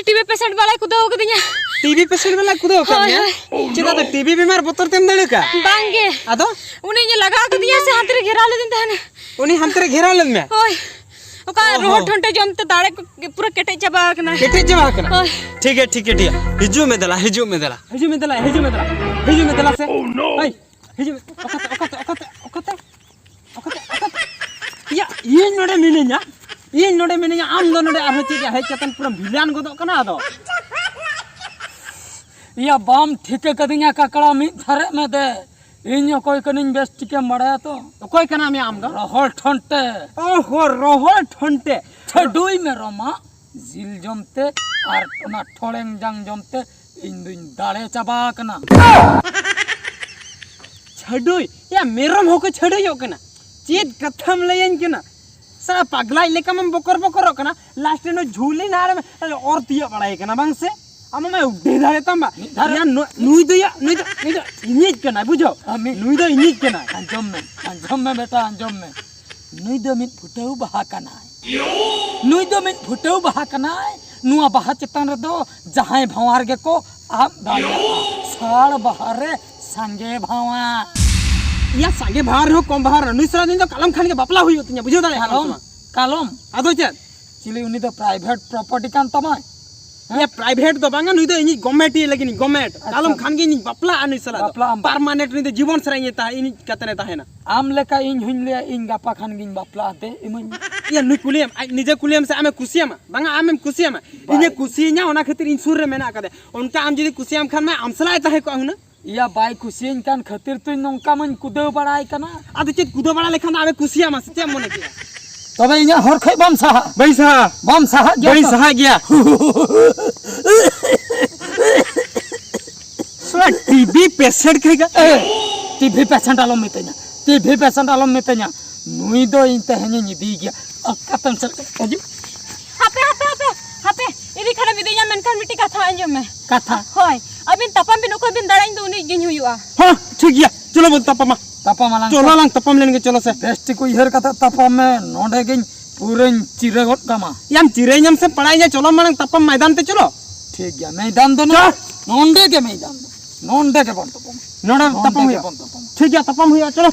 ᱴᱤᱵᱤ ᱯᱮᱥᱮᱱᱴ ᱵᱟᱞᱟᱭ ᱠᱩᱫᱟᱹᱣ ᱠᱟᱫᱤᱧᱟ᱾ ᱴᱤᱵᱤ ᱯᱮᱥᱮᱱᱴ ᱵᱟᱞᱟᱭ ᱠᱩᱫᱟᱹᱣ ᱟᱠᱟᱫ ᱦᱳᱭ, ᱢᱮᱭᱟ? ᱦᱳᱭ᱾ ᱪᱮᱫᱟᱜ ᱫᱚ ᱴᱤᱵᱤ ᱵᱤᱢᱟᱨ ᱵᱚᱛᱚᱨ ᱛᱮᱢ ᱫᱟᱹᱲ ᱟᱠᱟᱫ? ᱵᱟᱝᱜᱮ᱾ ᱟᱫᱚ? ᱩᱱᱤ ᱤᱧᱮ ᱞᱟᱜᱟ ᱠᱟᱫᱤᱧᱟ ᱥᱮ ᱦᱟᱱᱛᱮ ᱨᱮ ᱜᱷᱮᱨᱟᱣ ᱞᱮᱫᱤᱧ ᱛᱟᱦᱮᱱᱟ᱾ ᱩᱱᱤ ᱦᱟᱱᱛᱮ ᱨᱮ ᱜᱷᱮᱨᱟᱣ ᱞᱮᱫ ᱢᱮᱭᱟ? ᱦᱳᱭ᱾ ᱚᱠᱟ ᱚ ᱨᱚᱦᱚᱲ ᱦᱚᱸ᱾ ᱴᱷᱚᱱᱴᱮ ᱡᱚᱢ ᱛᱮ ᱫᱟᱲᱮ ᱠᱚ ᱯᱩᱨᱟᱹ ᱠᱮᱴᱮᱡ ᱪᱟᱵᱟ ᱟᱠᱟᱱᱟ᱾ ᱠᱮᱴᱮᱡ ᱪᱟᱵᱟ ᱟᱠᱟᱱᱟ? ᱦᱳᱭ᱾ ᱴᱷᱤᱠ ᱜᱮᱭᱟ, ᱴᱷᱤᱠ ᱜᱮᱭᱟ, ᱴᱷᱤᱠ ᱜᱮᱭᱟ᱾ ᱦᱤᱡᱩᱜ ᱢᱮ ᱫᱮᱞᱟ, ᱦᱤᱡᱩᱜ ᱢᱮ ᱫᱮᱞᱟ᱾ ᱦᱤᱡᱩᱜ ᱢᱮ ᱫᱮᱞᱟ, ᱦᱤᱡᱩᱜ ᱢᱮ ᱫᱮᱞᱟ᱾ ᱦᱤᱡᱩᱜ ᱢᱮ ᱫᱮᱞᱟ ᱥᱮ᱾ ᱦᱳᱭ᱾ ᱦᱤᱡᱩᱜ ᱢᱮ᱾ ᱚᱠᱟᱛᱮ, ᱚᱠᱟᱛᱮ, ᱚᱠᱟᱛᱮ, ᱚᱠᱟᱛᱮ? ᱚᱠᱟᱛᱮ, ᱚᱠᱟᱛᱮ? ᱤᱭᱟᱹ, ᱤᱧ ᱱᱚᱰᱮ ᱢᱤᱱᱟᱹᱧᱟ᱾ ᱤᱧ ᱱᱚᱰᱮ ᱢᱤᱱᱟᱹᱧᱟ᱾ ᱟᱢ ᱫᱚ ᱱᱚᱰᱮ ᱟᱨᱦᱚᱸ ᱪᱮᱫ ᱦᱮᱡ ᱠᱟᱛᱮᱢ ᱯᱩᱨᱟᱹᱢ ᱵᱷᱤᱞᱟᱱ ᱜᱚᱫᱚᱜ ᱠᱟᱱᱟ ᱟᱫᱚ? ᱤᱭᱟᱹ, ᱵᱟᱢ ᱴᱷᱤᱠᱟᱹ ᱠᱟᱹᱫᱤᱧᱟ ᱠᱟᱠᱲᱟ, ᱢᱤᱫ ᱫᱷᱟᱨᱮᱜ ᱢᱮ ᱫᱮ᱾ ᱤᱧ ᱚᱠᱚᱭ ᱠᱟᱹᱱᱟᱹᱧ ᱵᱮᱥ ᱴᱷᱤᱠᱮᱢ ᱵᱟᱲᱟᱭᱟ ᱛᱚ? ᱚᱠᱚᱭ ᱠᱟᱱᱟᱢ ᱭᱟ ᱟᱢ ᱫᱚ? ᱨᱚᱦᱚᱲ ᱴᱷᱚᱱᱴᱮ᱾ ᱚᱦᱚ, ᱨᱚᱦᱚᱲ ᱴᱷᱚᱱᱴᱮ᱾ ᱪᱷᱟᱹᱰᱩᱭ ᱢᱮᱨᱚᱢᱟᱜ ᱡᱤᱞ ᱡᱚᱢ ᱛᱮ ᱟᱨ ᱚᱱᱟ ᱴᱷᱚᱲᱮᱝ ᱡᱟᱝ ᱡᱚᱢ ᱛᱮ ᱤᱧ ᱫᱩᱧ ᱫᱟᱲᱮ ᱪᱟᱵᱟ ᱟᱠᱟᱱᱟ᱾ ᱪᱷᱟᱹᱰᱩᱭ? ᱭᱟ, ᱢᱮᱨᱚᱢ ᱦᱚᱸᱠᱚ ᱪᱷᱟᱹᱰᱩᱭᱚᱜ ᱠᱟᱱᱟ? ᱪᱮᱫ ᱠᱟᱛᱷᱟᱢ ᱞᱟᱹᱭᱟᱹᱧ ᱠᱟᱱᱟ? ᱥᱟᱞᱟ ᱯᱟᱜᱽᱞᱟᱭ ᱞᱮᱠᱟᱢ ᱵᱚᱠᱚᱨ ᱵᱚᱠᱚᱨᱚᱜ ᱠᱟᱱᱟ, ᱞᱟᱥᱴ ᱨᱮ ᱱᱩᱭ ᱡᱷᱩᱞᱤ ᱱᱟᱲ ᱚᱨ ᱛᱤᱭᱟᱹᱜ ᱵᱟᱲᱟᱭ ᱠᱟᱱᱟ ᱵᱟᱝ ᱥᱮ? ᱟᱢ ᱢᱟ ᱩᱰᱮ ᱫᱟᱲᱮ ᱛᱟᱢ ᱵᱟ᱾ ᱢᱤᱫ ᱫᱷᱟᱨᱮ ᱭᱟ, ᱱᱩ-, ᱱᱩᱭ ᱫᱚ ᱭᱟ, ᱱᱩᱭ ᱫᱚ, ᱱᱩᱭ ᱫᱚ ᱤᱧᱤᱡ ᱠᱟᱱᱟᱭ, ᱵᱩᱡᱷᱟᱹᱣ? ᱟᱢ ᱢᱤᱫ ᱱᱩᱭ ᱫᱚ ᱤᱧᱤᱡ ᱠᱟᱱᱟᱭ᱾ ᱟᱸᱡᱚᱢ ᱢᱮ, ᱟᱸᱡᱚᱢ ᱢᱮ ᱵᱮᱴᱟ, ᱟᱸᱡᱚᱢ ᱢᱮ᱾ ᱱᱩᱭ ᱫᱚ ᱢᱤᱫ ᱯᱷᱩᱴᱟᱹᱣ ᱵᱟᱦᱟ ᱠᱟᱱᱟᱭ᱾ ᱱᱩᱭ ᱫᱚ ᱢᱤᱫ ᱯᱷᱩᱴᱟᱹᱣ ᱵᱟᱦᱟ ᱠᱟᱱᱟᱭ᱾ ᱱᱚᱣᱟ ᱵᱟᱦᱟ ᱪᱮᱛᱟᱱ ᱨᱮᱫᱚ ᱡᱟᱦᱟᱸᱭ ᱵᱷᱟᱶᱟᱨ ᱜᱮᱠᱚ ᱟᱵ ᱫᱟᱲᱮᱭᱟᱜᱼᱟ᱾ ᱥᱟᱲ ᱵᱟᱦᱟ ᱨᱮ ᱥᱟᱸᱜᱮ ᱵᱷᱟᱶᱟᱨ᱾ ᱭᱟ, ᱥᱟᱸᱜᱮ ᱵᱷᱟᱶᱟᱨ ᱨᱮᱦᱚᱸ ᱠᱚᱢ ᱵᱷᱟᱶᱟᱨ ᱨᱮᱦᱚᱸ, ᱱᱩᱭ ᱥᱟᱞᱟᱜ ᱫᱚ ᱤᱧ ᱫᱚ ᱠᱟᱞᱚᱢ ᱠᱷᱟᱱ ᱜᱮ ᱵᱟᱯᱞᱟ ᱦᱩᱭᱩᱜ ᱛᱤᱧᱟ, ᱵᱩᱡᱷᱟᱹᱣ ᱫᱟᱲᱮᱭᱟᱜ ᱠᱟᱱᱟᱢ ᱥᱮ ᱠᱟᱞᱚᱢ? ᱵᱟᱝ? ᱠᱟᱞᱚᱢ᱾ ᱟᱫᱚ ᱪᱮᱫ? ᱪᱤᱞᱤ ᱩᱱᱤ ᱫᱚ ᱯᱨᱟᱭᱵᱷᱮᱴ ᱯᱨᱚᱯᱟᱨᱴᱤ ᱠᱟᱱ ᱛᱟᱢᱟᱭ? ᱦᱮᱸ? ᱭᱟ, ᱯᱨᱟᱭᱵᱷᱮᱴ ᱫᱚ ᱵᱟᱝᱟ, ᱱᱩᱭ ᱫᱚ ᱤᱧᱤᱡ ᱜᱚᱢᱮᱴ ᱤᱭᱟᱹ ᱞᱟᱹᱜᱤᱫ ᱤᱧ ᱜᱚᱢᱮᱴ᱾ ᱟᱪᱪᱷᱟ᱾ ᱠᱟᱞᱚᱢ ᱠᱷᱟᱱ ᱜᱮ ᱤᱧᱤᱧ ᱵᱟᱯᱞᱟᱜᱼᱟ ᱱᱩᱭ ᱥᱟᱞᱟᱜ ᱫᱚ᱾ ᱵᱟᱯᱞᱟᱜ ᱟᱢ? ᱯᱟᱨᱢᱟᱱᱮᱱᱴ ᱱᱩᱭ ᱫᱚ ᱡᱤᱵᱚᱱ ᱥᱟᱨᱟ ᱤᱧ ᱛᱟᱦᱮᱸ, ᱤᱧᱤᱡ ᱠᱟᱛᱮᱱᱮ ᱛᱟᱦᱮᱱᱟ᱾ ᱟᱢ ᱞᱮᱠᱟ ᱤᱧ ᱦᱚᱧ ᱞᱟᱹᱭᱟ, ᱤᱧ ᱜᱟᱯᱟ ᱠᱷᱟᱱ ᱜᱤᱧ ᱵᱟᱯᱞᱟᱜᱼᱟ, ᱫᱮ ᱤᱢᱟᱹᱧ ᱢᱮ᱾ ᱭᱟ, ᱱᱩᱭ ᱠᱩᱞᱤᱭᱮᱢ, ᱟᱡ ᱱᱤᱡᱮ ᱠᱩᱞᱤᱭᱮᱢ ᱥᱮ ᱟᱢᱮ ᱠᱩᱥᱤᱭᱟᱢᱟ? ᱵᱟᱝᱟ, ᱟᱢᱮᱢ ᱠᱩᱥᱤᱭᱟᱢᱟ᱾ ᱵᱟᱭ ᱤᱧᱮ ᱠᱩᱥᱤᱭᱟᱹᱧᱟ, ᱚᱱᱟ ᱠᱷᱟᱹᱛᱤᱨ ᱤᱧ ᱥᱩᱨ ᱨᱮ ᱢᱮᱱᱟᱜ ᱟᱠᱟᱫᱮ᱾ ᱚᱱᱠᱟ ᱟᱢ ᱡᱩᱫᱤ ᱠᱩᱥᱤᱭᱟᱢ ᱠᱷᱟᱱ ᱢᱟ ᱟᱢ ᱥᱟᱞᱟᱜ ᱮ ᱛᱟᱦᱮᱸ ᱠᱚᱜᱼᱟ ᱦᱩᱱᱟᱹᱝ᱾ ᱤᱭᱟ, ᱵᱟᱭ ᱠᱩᱥᱤᱭᱟᱹᱧ ᱠᱟᱱ ᱠᱷᱟᱹᱛᱤᱨ ᱛᱮ ᱱᱚᱝᱠᱟ ᱢᱟᱧ ᱠᱩᱫᱟᱹᱣ ᱵᱟᱲᱟᱭ ᱠᱟᱱᱟ᱾ ᱟᱫᱚ ᱪᱮᱫ ᱠᱩᱫᱟᱹᱣ ᱵᱟᱲᱟ ᱞᱮᱠᱷᱟᱱ ᱫᱚ ᱟᱢᱮ ᱠᱩᱥᱤᱭᱟᱢᱟ ᱥᱮ ᱪᱮᱫ ᱮᱢ ᱢᱚᱱᱮ ᱠᱮᱜᱼᱟ? ᱛᱚᱵᱮ ᱤᱧᱟᱹᱜ ᱦᱚᱨ ᱠᱷᱚᱡ ᱵᱟᱢ ᱥᱟᱦᱟᱜᱼᱟ? ᱵᱟᱹᱧ ᱥᱟᱦᱟᱜᱼᱟ᱾ ᱵᱟᱢ ᱥᱟᱦᱟᱜ ᱜᱮᱭᱟ ᱵᱟᱹᱧ ᱛᱚ? ᱥᱟᱦᱟᱜ ᱜᱮᱭᱟ᱾ ᱥᱟᱞᱟ ᱴᱤᱵᱤ ᱯᱮᱥᱮᱱᱴ ᱠᱷᱟᱡ ᱜᱟ-, ᱮ, ᱴᱤᱵᱤ ᱯᱮᱥᱮᱱᱴ ᱟᱞᱚᱢ ᱢᱤᱛᱟᱹᱧᱟ, ᱴᱤᱵᱤ ᱯᱮᱥᱮᱱᱴ ᱟᱞᱚᱢ ᱢᱤᱛᱟᱹᱧᱟ᱾ ᱱᱩᱭ ᱫᱚ ᱤᱧ ᱛᱮᱦᱮᱧᱤᱧ ᱤᱫᱤᱭᱮ ᱜᱮᱭᱟ᱾ ᱚᱠᱟᱛᱮᱢ ᱪᱟᱞᱟᱜ ᱠᱟᱱᱟ? ᱦᱤᱡᱩᱜ᱾ ᱦᱟᱯᱮ, ᱦᱟᱯᱮ, ᱦᱟᱯᱮ, ᱦᱟᱯᱮ, ᱤᱫᱤ ᱠᱷᱟᱱᱮᱢ ᱤᱫᱤᱧᱟ, ᱢᱮᱱᱠᱷᱟᱱ ᱢᱤᱫᱴᱤᱡ ᱠᱟᱛᱷᱟ ᱟᱸᱡᱚᱢ ᱢᱮ᱾ ᱠᱟᱛᱷᱟ? ᱦᱳᱭ, ᱟᱹᱵᱤᱱ ᱛᱟᱯᱟᱢ ᱵᱤᱱ, ᱚᱠᱚᱭ ᱵᱤᱱ ᱫᱟᱲᱮᱭᱟᱹᱧ ᱫᱚ ᱩᱱᱤ ᱜᱤᱧ ᱦᱩᱭᱩᱜᱼᱟ᱾ ᱦᱚᱸ, ᱴᱷᱤᱠ ᱜᱮᱭᱟ, ᱪᱚᱞᱚ ᱵᱚᱱ ᱛᱟᱯᱟᱢᱟ᱾ ᱛᱟᱯᱟᱢ ᱟᱞᱟᱝ ᱪᱚᱞᱚ ᱛᱚ᱾ ᱞᱟᱝ ᱛᱟᱯᱟᱢ ᱞᱮᱱ ᱜᱮ, ᱪᱚᱞᱚ ᱥᱮ᱾ ᱵᱮᱥ ᱴᱷᱤᱠ ᱩᱭᱦᱟᱹᱨ ᱠᱟᱛᱮ ᱛᱟᱯᱟᱢ ᱢᱮ, ᱱᱚᱰᱮ ᱜᱤᱧ ᱯᱩᱨᱟᱹᱧ ᱪᱤᱨᱟᱹ ᱜᱚᱫ ᱠᱟᱢᱟ᱾ ᱭᱟᱢ ᱪᱤᱨᱟᱹᱧᱟᱢ ᱥᱮ ᱯᱟᱲᱟᱜ ᱤᱧᱟ, ᱪᱚᱞᱚ ᱢᱟᱲᱟᱝ ᱛᱟᱯᱟᱢ ᱢᱚᱭᱫᱟᱱ ᱛᱮ ᱪᱚᱞᱚ᱾ ᱴᱷᱤᱠ ᱜᱮᱭᱟ, ᱢᱚᱭᱫᱟᱱ ᱫᱚ ᱱᱚᱰᱮ, ᱪᱚ᱾ ᱱᱚᱰᱮ ᱜᱮ ᱢᱚᱭᱫᱟᱱ ᱫᱚ᱾ ᱱᱚᱰᱮ ᱱᱚᱰᱮ ᱛᱟᱯᱟᱢ ᱦᱩᱭᱩᱜᱼᱟ᱾ ᱜᱮᱵᱚᱱ ᱛᱟᱯᱟᱢᱟ᱾ ᱴᱷᱤᱠ ᱜᱮᱭᱟ, ᱛᱟᱯᱟᱢ ᱦᱩᱭᱩᱜᱼᱟ, ᱪᱚᱞᱚ᱾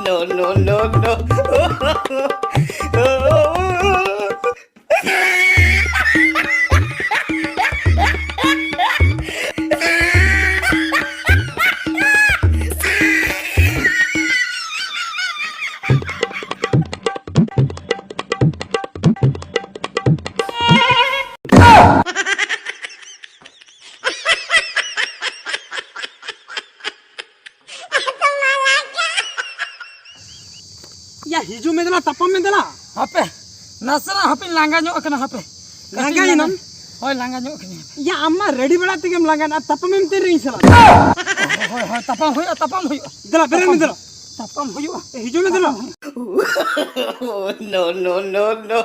No, no, no, no. ᱦᱤᱡᱩᱜ ᱢᱮ ᱫᱮᱞᱟ, ᱛᱟᱯᱟᱢ ᱢᱮ ᱫᱮᱞᱟ᱾ ᱦᱟᱯᱮ, ᱱᱟᱥᱮᱱᱟᱜ ᱦᱟᱯᱮᱧ ᱞᱟᱸᱜᱟ ᱧᱚᱜ ᱟᱠᱟᱱᱟ, ᱦᱟᱯᱮ᱾ ᱠᱟᱹᱴᱤᱡ ᱞᱟᱸᱜᱟ ᱞᱟᱸᱜᱟ ᱮᱱᱟᱢ? ᱦᱳᱭ, ᱞᱟᱸᱜᱟ ᱧᱚᱜ ᱟᱠᱟᱱᱟᱹᱧ ᱦᱟᱯᱮ᱾ ᱭᱟ, ᱟᱢ ᱢᱟ ᱨᱮᱰᱤ ᱵᱟᱲᱟ ᱛᱮᱜᱮᱢ ᱞᱟᱸᱜᱟᱭᱮᱱ, ᱟᱨ ᱛᱟᱯᱟᱢᱮᱢ ᱛᱤᱱ ᱨᱮ ᱤᱧ ᱥᱟᱞᱟᱜ? ᱦᱳᱭ, ᱦᱳᱭ, ᱛᱟᱯᱟᱢ ᱦᱩᱭᱩᱜᱼᱟ, ᱛᱟᱯᱟᱢ ᱦᱩᱭᱩᱜᱼᱟ᱾ ᱫᱮᱞᱟ, ᱵᱮᱨᱮᱫ ᱢᱮ ᱫᱮᱞᱟ᱾ ᱛᱟᱯᱟᱢ ᱦᱩᱭᱩᱜᱼᱟ᱾ ᱮ, ᱦᱤᱡᱩᱜ ᱢᱮ ᱫᱮᱞᱟ᱾ No, no, no, no.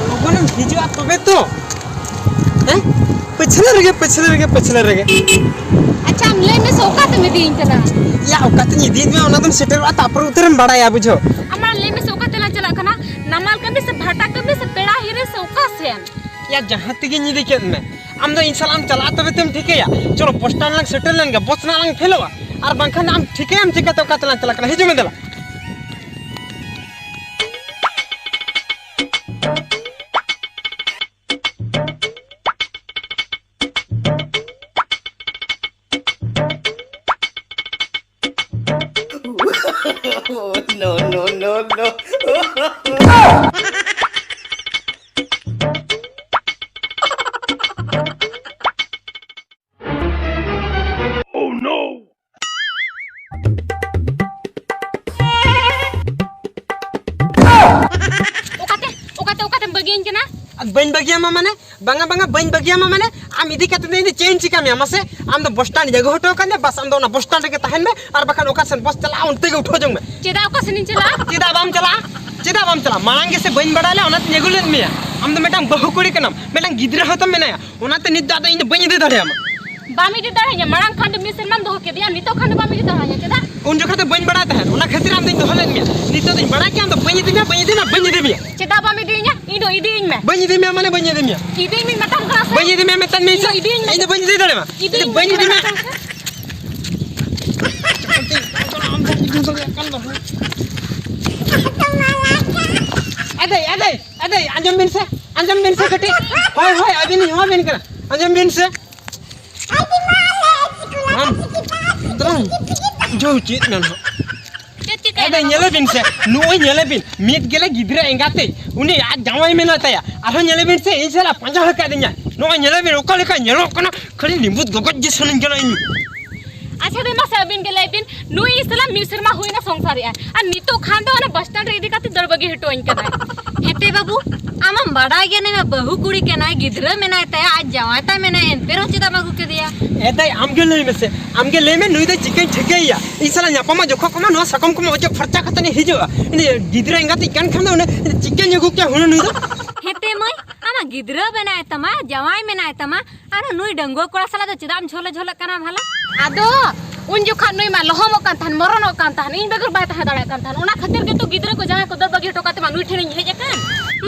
ᱞᱚᱜᱚᱱᱮᱢ ᱦᱤᱡᱩᱜᱼᱟ ᱛᱚᱵᱮ ᱛᱚ᱾ ᱦᱮᱸ? ᱯᱟᱹᱪᱷᱞᱟᱹ ᱨᱮᱜᱮ, ᱯᱟᱹᱪᱷᱞᱟᱹ ᱨᱮᱜᱮ, ᱯᱟᱹᱪᱷᱞᱟᱹ ᱨᱮᱜᱮ᱾ ᱟᱪᱪᱷᱟ, ᱟᱢ ᱞᱟᱹᱭ ᱢᱮᱥᱮ, ᱚᱠᱟᱛᱮᱢ ᱤᱫᱤᱭᱤᱧ ᱠᱟᱱᱟ? ᱭᱟ, ᱚᱠᱟᱛᱮᱧ ᱤᱫᱤᱭᱮᱫ ᱢᱮᱭᱟ, ᱚᱱᱟ ᱫᱚᱢ ᱥᱮᱴᱮᱨᱚᱜᱼᱟ, ᱛᱟᱨᱯᱚᱨᱮ ᱩᱛᱟᱹᱨᱮᱢ ᱵᱟᱲᱟᱭᱟ, ᱵᱩᱡᱷᱟᱹᱣ᱾ ᱟᱢ ᱢᱟ ᱞᱟᱹᱭ ᱢᱮᱥᱮ, ᱚᱠᱟ ᱛᱮᱞᱟᱝ ᱪᱟᱞᱟᱜ ᱠᱟᱱᱟ? ᱱᱟᱢᱟᱞ ᱠᱟᱹᱢᱤ ᱥᱮ ᱵᱷᱟᱴᱟ ᱠᱟᱹᱢᱤ ᱥᱮ ᱯᱮᱲᱟ ᱦᱤᱨᱤ ᱥᱮ ᱚᱠᱟ ᱥᱮᱱ? ᱭᱟ, ᱡᱟᱦᱟᱸ ᱛᱮᱜᱮᱧ ᱤᱫᱤ ᱠᱮᱫ ᱢᱮ, ᱟᱢ ᱫᱚ ᱤᱧ ᱥᱟᱞᱟᱜ ᱮᱢ ᱪᱟᱞᱟᱜᱼᱟ ᱛᱚᱵᱮ ᱛᱮᱢ ᱴᱷᱤᱠᱟᱹᱭᱟ᱾ ᱪᱚᱞᱚ, ᱵᱚᱥ ᱥᱴᱮᱱᱰ ᱞᱟᱝ ᱥᱮᱴᱮᱨ ᱞᱮᱱ ᱜᱮ, ᱵᱚᱥ ᱨᱮᱱᱟᱜ ᱞᱟᱝ ᱯᱷᱮᱞᱚᱜᱼᱟ, ᱟᱨ ᱵᱟᱝᱠᱷᱟᱱ ᱟᱢ ᱴᱷᱤᱠᱟᱹᱭᱟᱢ ᱪᱤᱠᱟᱹᱛᱮ ᱚᱠᱟ ᱛᱮᱞᱟᱝ ᱪᱟᱞᱟᱜ ᱠᱟᱱᱟ? ᱦᱤᱡᱩᱜ ᱢᱮ ᱫᱮᱞᱟ᱾ No, no, no, no. Oh no! ᱚᱠᱟᱛᱮ, ᱚᱠᱟᱛᱮ, ᱚᱠᱟᱛᱮᱢ ᱵᱟᱹᱜᱤᱭᱟᱹᱧ ᱠᱟᱱᱟ? ᱟᱫᱚ ᱵᱟᱹᱧ ᱵᱟᱹᱜᱤᱭᱟᱢᱟ ᱢᱟᱱᱮ? ᱵᱟᱝᱟ, ᱵᱟᱝᱟ, ᱵᱟᱹᱧ ᱵᱟᱹᱜᱤᱭᱟᱢᱟ ᱢᱟᱱᱮ? ᱟᱢ ᱤᱫᱤ ᱠᱟᱛᱮ ᱫᱚ ᱤᱧ ᱫᱚ ᱪᱮᱫ ᱤᱧ ᱪᱤᱠᱟ ᱢᱮᱭᱟ ᱢᱟᱥᱮ? ᱟᱢ ᱫᱚ ᱵᱚᱥ ᱥᱴᱮᱱᱰ ᱤᱧ ᱟᱹᱜᱩ ᱦᱚᱴᱚ ᱠᱟᱫ ᱢᱮᱭᱟ, ᱵᱟᱥ ᱟᱢ ᱫᱚ ᱚᱱᱟ ᱵᱚᱥ ᱥᱴᱮᱱᱰ ᱨᱮᱜᱮ ᱛᱟᱦᱮᱱ ᱢᱮ, ᱟᱨ ᱵᱟᱠᱷᱟᱱ ᱚᱠᱟ ᱥᱮᱱ ᱵᱚᱥ ᱪᱟᱞᱟᱜᱼᱟ ᱚᱱᱛᱮ ᱜᱮ ᱩᱴᱷᱟᱹᱣ ᱡᱚᱝ ᱢᱮ᱾ ᱪᱮᱫᱟᱜ, ᱚᱠᱟ ᱥᱮᱱᱤᱧ ᱪᱟᱞᱟᱜᱼᱟ? ᱪᱮᱫᱟᱜ ᱵᱟᱢ ᱪᱟᱞᱟᱜᱼᱟ? ᱪᱮᱫᱟᱜ ᱵᱟᱢ ᱪᱟᱞᱟᱜᱼᱟ? ᱢᱟᱲᱟᱝ ᱜᱮᱥᱮ ᱵᱟᱹᱧ ᱵᱟᱲᱟᱭ ᱞᱮᱫ, ᱚᱱᱟᱛᱤᱧ ᱟᱹᱜᱩ ᱞᱮᱫ ᱢᱮᱭᱟ᱾ ᱟᱢ ᱫᱚ ᱢᱤᱫᱴᱟᱝ ᱵᱟᱹᱦᱩ ᱠᱩᱲᱤ ᱠᱟᱱᱟᱢ, ᱢᱤᱫᱴᱟᱝ ᱜᱤᱫᱽᱨᱟᱹ ᱦᱚᱸᱛᱟᱢ ᱢᱮᱱᱟᱭᱟ, ᱚᱱᱟᱛᱮ ᱱᱤᱛ ᱫᱚ ᱟᱫᱚ ᱤᱧ ᱫᱚ ᱵᱟᱹᱧ ᱤᱫᱤ ᱫᱟᱲᱮᱭᱟᱢᱟ᱾ ᱵᱟᱢ ᱤᱫᱤ ᱫᱟᱲᱮᱭᱟᱹᱧᱟ? ᱢᱟᱲᱟᱝ ᱠᱷᱟᱱ ᱫᱚ ᱢᱤᱫ ᱥᱮᱨᱢᱟᱢ ᱫᱚᱦᱚ ᱠᱮᱫᱮᱭᱟ, ᱱᱤᱛᱚᱜ ᱠᱷᱟᱱ ᱫᱚ ᱵᱟᱢ ᱤᱫᱤ ᱫᱟᱲᱮᱭᱟᱹᱧᱟ, ᱪᱮᱫᱟᱜ? ᱩᱱ ᱡᱚᱠᱷᱟᱡ ᱫᱚ ᱵᱟᱹᱧ ᱵᱟᱲᱟᱭ ᱛᱟᱦᱮᱸᱫ, ᱚᱱᱟ ᱠᱷᱟᱹᱛᱤᱨ ᱟᱢ ᱫᱚᱧ ᱫᱚᱦᱚ ᱞᱮᱫ ᱢᱮᱭᱟ᱾ ᱱᱤᱛᱚᱜ ᱫᱚᱧ ᱵᱟᱲᱟᱭ ᱠᱮᱫᱟ, ᱟᱢ ᱫᱚ ᱵᱟᱹᱧ ᱤᱫᱤ ᱢᱮᱭᱟ, ᱵᱟᱹᱧ ᱤᱫᱤ ᱢᱮᱭᱟ, ᱵᱟᱹᱧ ᱤᱫᱤ ᱢᱮᱭᱟ᱾ ᱪᱮᱫᱟᱜ ᱵᱟᱢ ᱤᱫᱤᱭᱤᱧᱟ? ᱤᱧ ᱫᱚ ᱤᱫᱤᱭᱤᱧ ᱢᱮ᱾ ᱵᱟᱹᱧ ᱤᱫᱤ ᱢᱮᱭᱟ ᱢᱟᱱᱮ ᱵᱟᱹᱧ ᱤᱫᱤ ᱢᱮᱭᱟ᱾ ᱤᱫᱤᱭᱤᱧ ᱢᱮᱛᱟᱢ ᱠᱟᱱᱟ ᱥᱮ? ᱵᱟᱹᱧ ᱤᱫᱤ ᱢᱮᱭᱟ ᱢᱮᱛᱟᱫ ᱢᱮᱭᱟ ᱤᱧ ᱫᱚ ᱥᱮ? ᱤᱫᱤᱭᱤᱧ ᱢᱮ᱾ ᱤᱧ ᱫᱚ ᱵᱟᱹᱧ ᱤᱫᱤ ᱫᱟᱲᱮᱭᱟᱢᱟ᱾ ᱤᱫᱤᱭᱤᱧ ᱤᱧ ᱫᱚ ᱵᱟᱹᱧ ᱤᱫᱤ ᱢᱮ ᱫᱟᱲᱮᱭᱟᱢᱟ᱾ ᱢᱮᱛᱟᱢ ᱠᱟᱱᱟ ᱥᱮ? ᱟᱫᱮ, ᱟᱫᱮ, ᱟᱫᱮ, ᱟᱸᱡᱚᱢ ᱵᱤᱱ ᱥᱮ, ᱟᱸᱡᱚᱢ ᱵᱤᱱ ᱥᱮ ᱠᱟᱹᱴᱤᱡ᱾ ᱦᱳᱭ, ᱦᱳᱭ, ᱟᱹᱵᱤᱱ ᱞᱤᱧ ᱦᱚᱦᱚ ᱟᱹᱵᱤᱱ ᱠᱟᱱᱟ, ᱟᱸᱡᱚᱢ ᱵᱤᱱ ᱥᱮ᱾ ᱟᱢ ᱫᱚ ᱵᱩᱡᱷᱟᱹᱣ ᱪᱮᱫ ᱢᱮᱱ ᱦᱚᱸ᱾ ᱪᱮᱫ ᱪᱤᱠᱟᱹᱭᱮᱱᱟ ᱟᱫᱚ ᱵᱟᱹᱵᱩ? ᱧᱮᱞᱮ ᱵᱤᱱ ᱥᱮ, ᱱᱚᱜᱼᱚᱭ ᱧᱮᱞᱮ ᱵᱤᱱ, ᱢᱤᱫ ᱜᱮᱞᱮ ᱜᱤᱫᱽᱨᱟᱹ ᱮᱸᱜᱟᱛᱮ, ᱩᱱᱤ ᱟᱡ ᱡᱟᱶᱟᱭ ᱢᱮᱱᱟᱭ ᱛᱟᱭᱟ, ᱟᱨᱦᱚᱸ ᱧᱮᱞᱮ ᱵᱤᱱ ᱥᱮ, ᱤᱧ ᱥᱟᱞᱟᱜ ᱯᱟᱸᱡᱟ ᱟᱠᱟᱫᱤᱧᱟᱭ᱾ ᱱᱚᱜᱼᱚᱭ ᱧᱮᱞᱮ ᱵᱤᱱ, ᱚᱠᱟ ᱞᱮᱠᱟ ᱧᱮᱞᱚᱜ ᱠᱟᱱᱟ, ᱠᱷᱟᱹᱞᱤ ᱞᱤᱸᱵᱩᱫ ᱜᱚᱜᱚᱡ ᱜᱮ ᱥᱟᱱᱟᱧ ᱠᱟᱱᱟ ᱤᱧ᱾ ᱟᱪᱪᱷᱟ, ᱫᱮ ᱢᱟᱥᱮ ᱟᱹᱵᱤᱱ ᱜᱮ ᱞᱟᱹᱭ ᱵᱤᱱ, ᱱᱩᱭ ᱥᱟᱞᱟᱜ ᱢᱤᱫ ᱥᱮᱨᱢᱟ ᱦᱩᱭᱱᱟ ᱥᱚᱝᱥᱟᱨᱮᱜᱼᱟ, ᱟᱨ ᱱᱤᱛᱚᱜ ᱠᱷᱟᱱ ᱫᱚ ᱚᱱᱟ ᱵᱟᱥ ᱥᱴᱮᱱᱰ ᱨᱮ ᱤᱫᱤ ᱠᱟᱛᱮ ᱫᱟᱹᱲ ᱵᱟᱹᱜᱤ ᱦᱚᱴᱚ ᱟᱹᱧ ᱠᱟᱱᱟᱭ᱾ ᱦᱮᱸᱛᱮ ᱵᱟᱹᱵᱩ, ᱟᱢᱮᱢ ᱵᱟᱰᱟᱭ ᱜᱮᱭᱟ ᱱᱩᱭ ᱢᱟ ᱵᱟᱹᱦᱩ ᱠᱩᱲᱤ ᱠᱟᱱᱟᱭ, ᱜᱤᱫᱽᱨᱟᱹ ᱢᱮᱱᱟᱭ ᱛᱟᱭᱟ, ᱟᱡ ᱡᱟᱶᱟᱭ ᱛᱟᱭ ᱢᱮᱱᱟᱭ, ᱮᱱᱛᱮ ᱨᱮᱦᱚᱸ ᱪᱮᱫᱟᱜ ᱮᱢ ᱟᱹᱜᱩ ᱠᱮᱫᱮᱭᱟ? ᱮ ᱫᱟᱹᱭ, ᱟᱢ ᱜᱮ ᱞᱟᱹᱭ ᱢᱮᱥᱮ, ᱟᱢ ᱜᱮ ᱞᱟᱹᱭ ᱢᱮ, ᱱᱩᱭ ᱫᱚ ᱪᱤᱠᱟᱹᱧ ᱴᱷᱤᱠᱟᱹᱭᱮᱭᱟ? ᱤᱧ ᱥᱟᱞᱟᱜ ᱧᱟᱯᱟᱢᱟ ᱡᱚᱠᱷᱚᱱ ᱠᱚ ᱢᱟ, ᱱᱚᱣᱟ ᱥᱟᱠᱚᱢ ᱠᱚᱢᱟ ᱚᱪᱚᱜ ᱯᱷᱟᱨᱪᱟ ᱠᱟᱛᱮ ᱤᱧ ᱦᱤᱡᱩᱜᱼᱟ᱾ ᱩᱱᱤ ᱜᱤᱫᱽᱨᱟᱹ ᱮᱸᱜᱟᱛᱤᱡ ᱠᱟᱱ ᱠᱷᱟᱱ ᱫᱚ ᱩᱱᱤ ᱪᱤᱠᱟᱹᱧ ᱟᱹᱜᱩ ᱠᱮᱭᱟ ᱦᱩᱱᱟᱹᱝ ᱱᱩᱭ ᱫᱚ? ᱦᱮᱸᱛᱮ ᱢᱟᱹᱭ, ᱟᱢᱟᱜ ᱜᱤᱫᱽᱨᱟᱹ ᱢᱮᱱᱟᱭ ᱛᱟᱢᱟ, ᱡᱟᱶᱟᱭ ᱢᱮᱱᱟᱭ ᱛᱟᱢᱟ, ᱟᱨ ᱱᱩᱭ ᱰᱟᱺᱜᱩᱣᱟᱹ ᱠᱚᱲᱟ ᱥᱟᱞᱟᱜ ᱫᱚ ᱪᱮᱫᱟᱜ ᱮᱢ ᱡᱷᱚᱞᱮ ᱡᱷᱚᱞᱮᱜ ᱠᱟᱱᱟ ᱵᱷᱟᱞᱟ? ᱟᱫᱚ ᱩᱱ ᱡᱚᱠᱷᱟᱱ ᱱᱩᱭ ᱢᱟ ᱞᱚᱦᱚᱢᱚᱜ ᱠᱟᱱ ᱛᱟᱦᱮᱱ, ᱢᱚᱨᱚᱱᱚᱜ ᱠᱟᱱ ᱛᱟᱦᱮᱱ, ᱤᱧ ᱵᱮᱜᱚᱨ ᱵᱟᱭ ᱛᱟᱦᱮᱸ ᱫᱟᱲᱮᱭᱟᱜ ᱠᱟᱱ ᱛᱟᱦᱮᱱ᱾ ᱚᱱᱟ ᱠᱷᱟᱹᱛᱤᱨ ᱜᱮᱛᱚ ᱜᱤᱫᱽᱨᱟᱹ ᱠᱚ ᱡᱟᱶᱟᱭ ᱠᱚ ᱫᱟᱹᱲ ᱵᱟᱹᱜᱤ ᱦᱚᱴᱚ ᱠᱟᱛᱮ ᱢᱟ ᱱᱩᱭ ᱴᱷᱮᱱᱤᱧ ᱦᱮᱡ ᱟᱠᱟᱱ᱾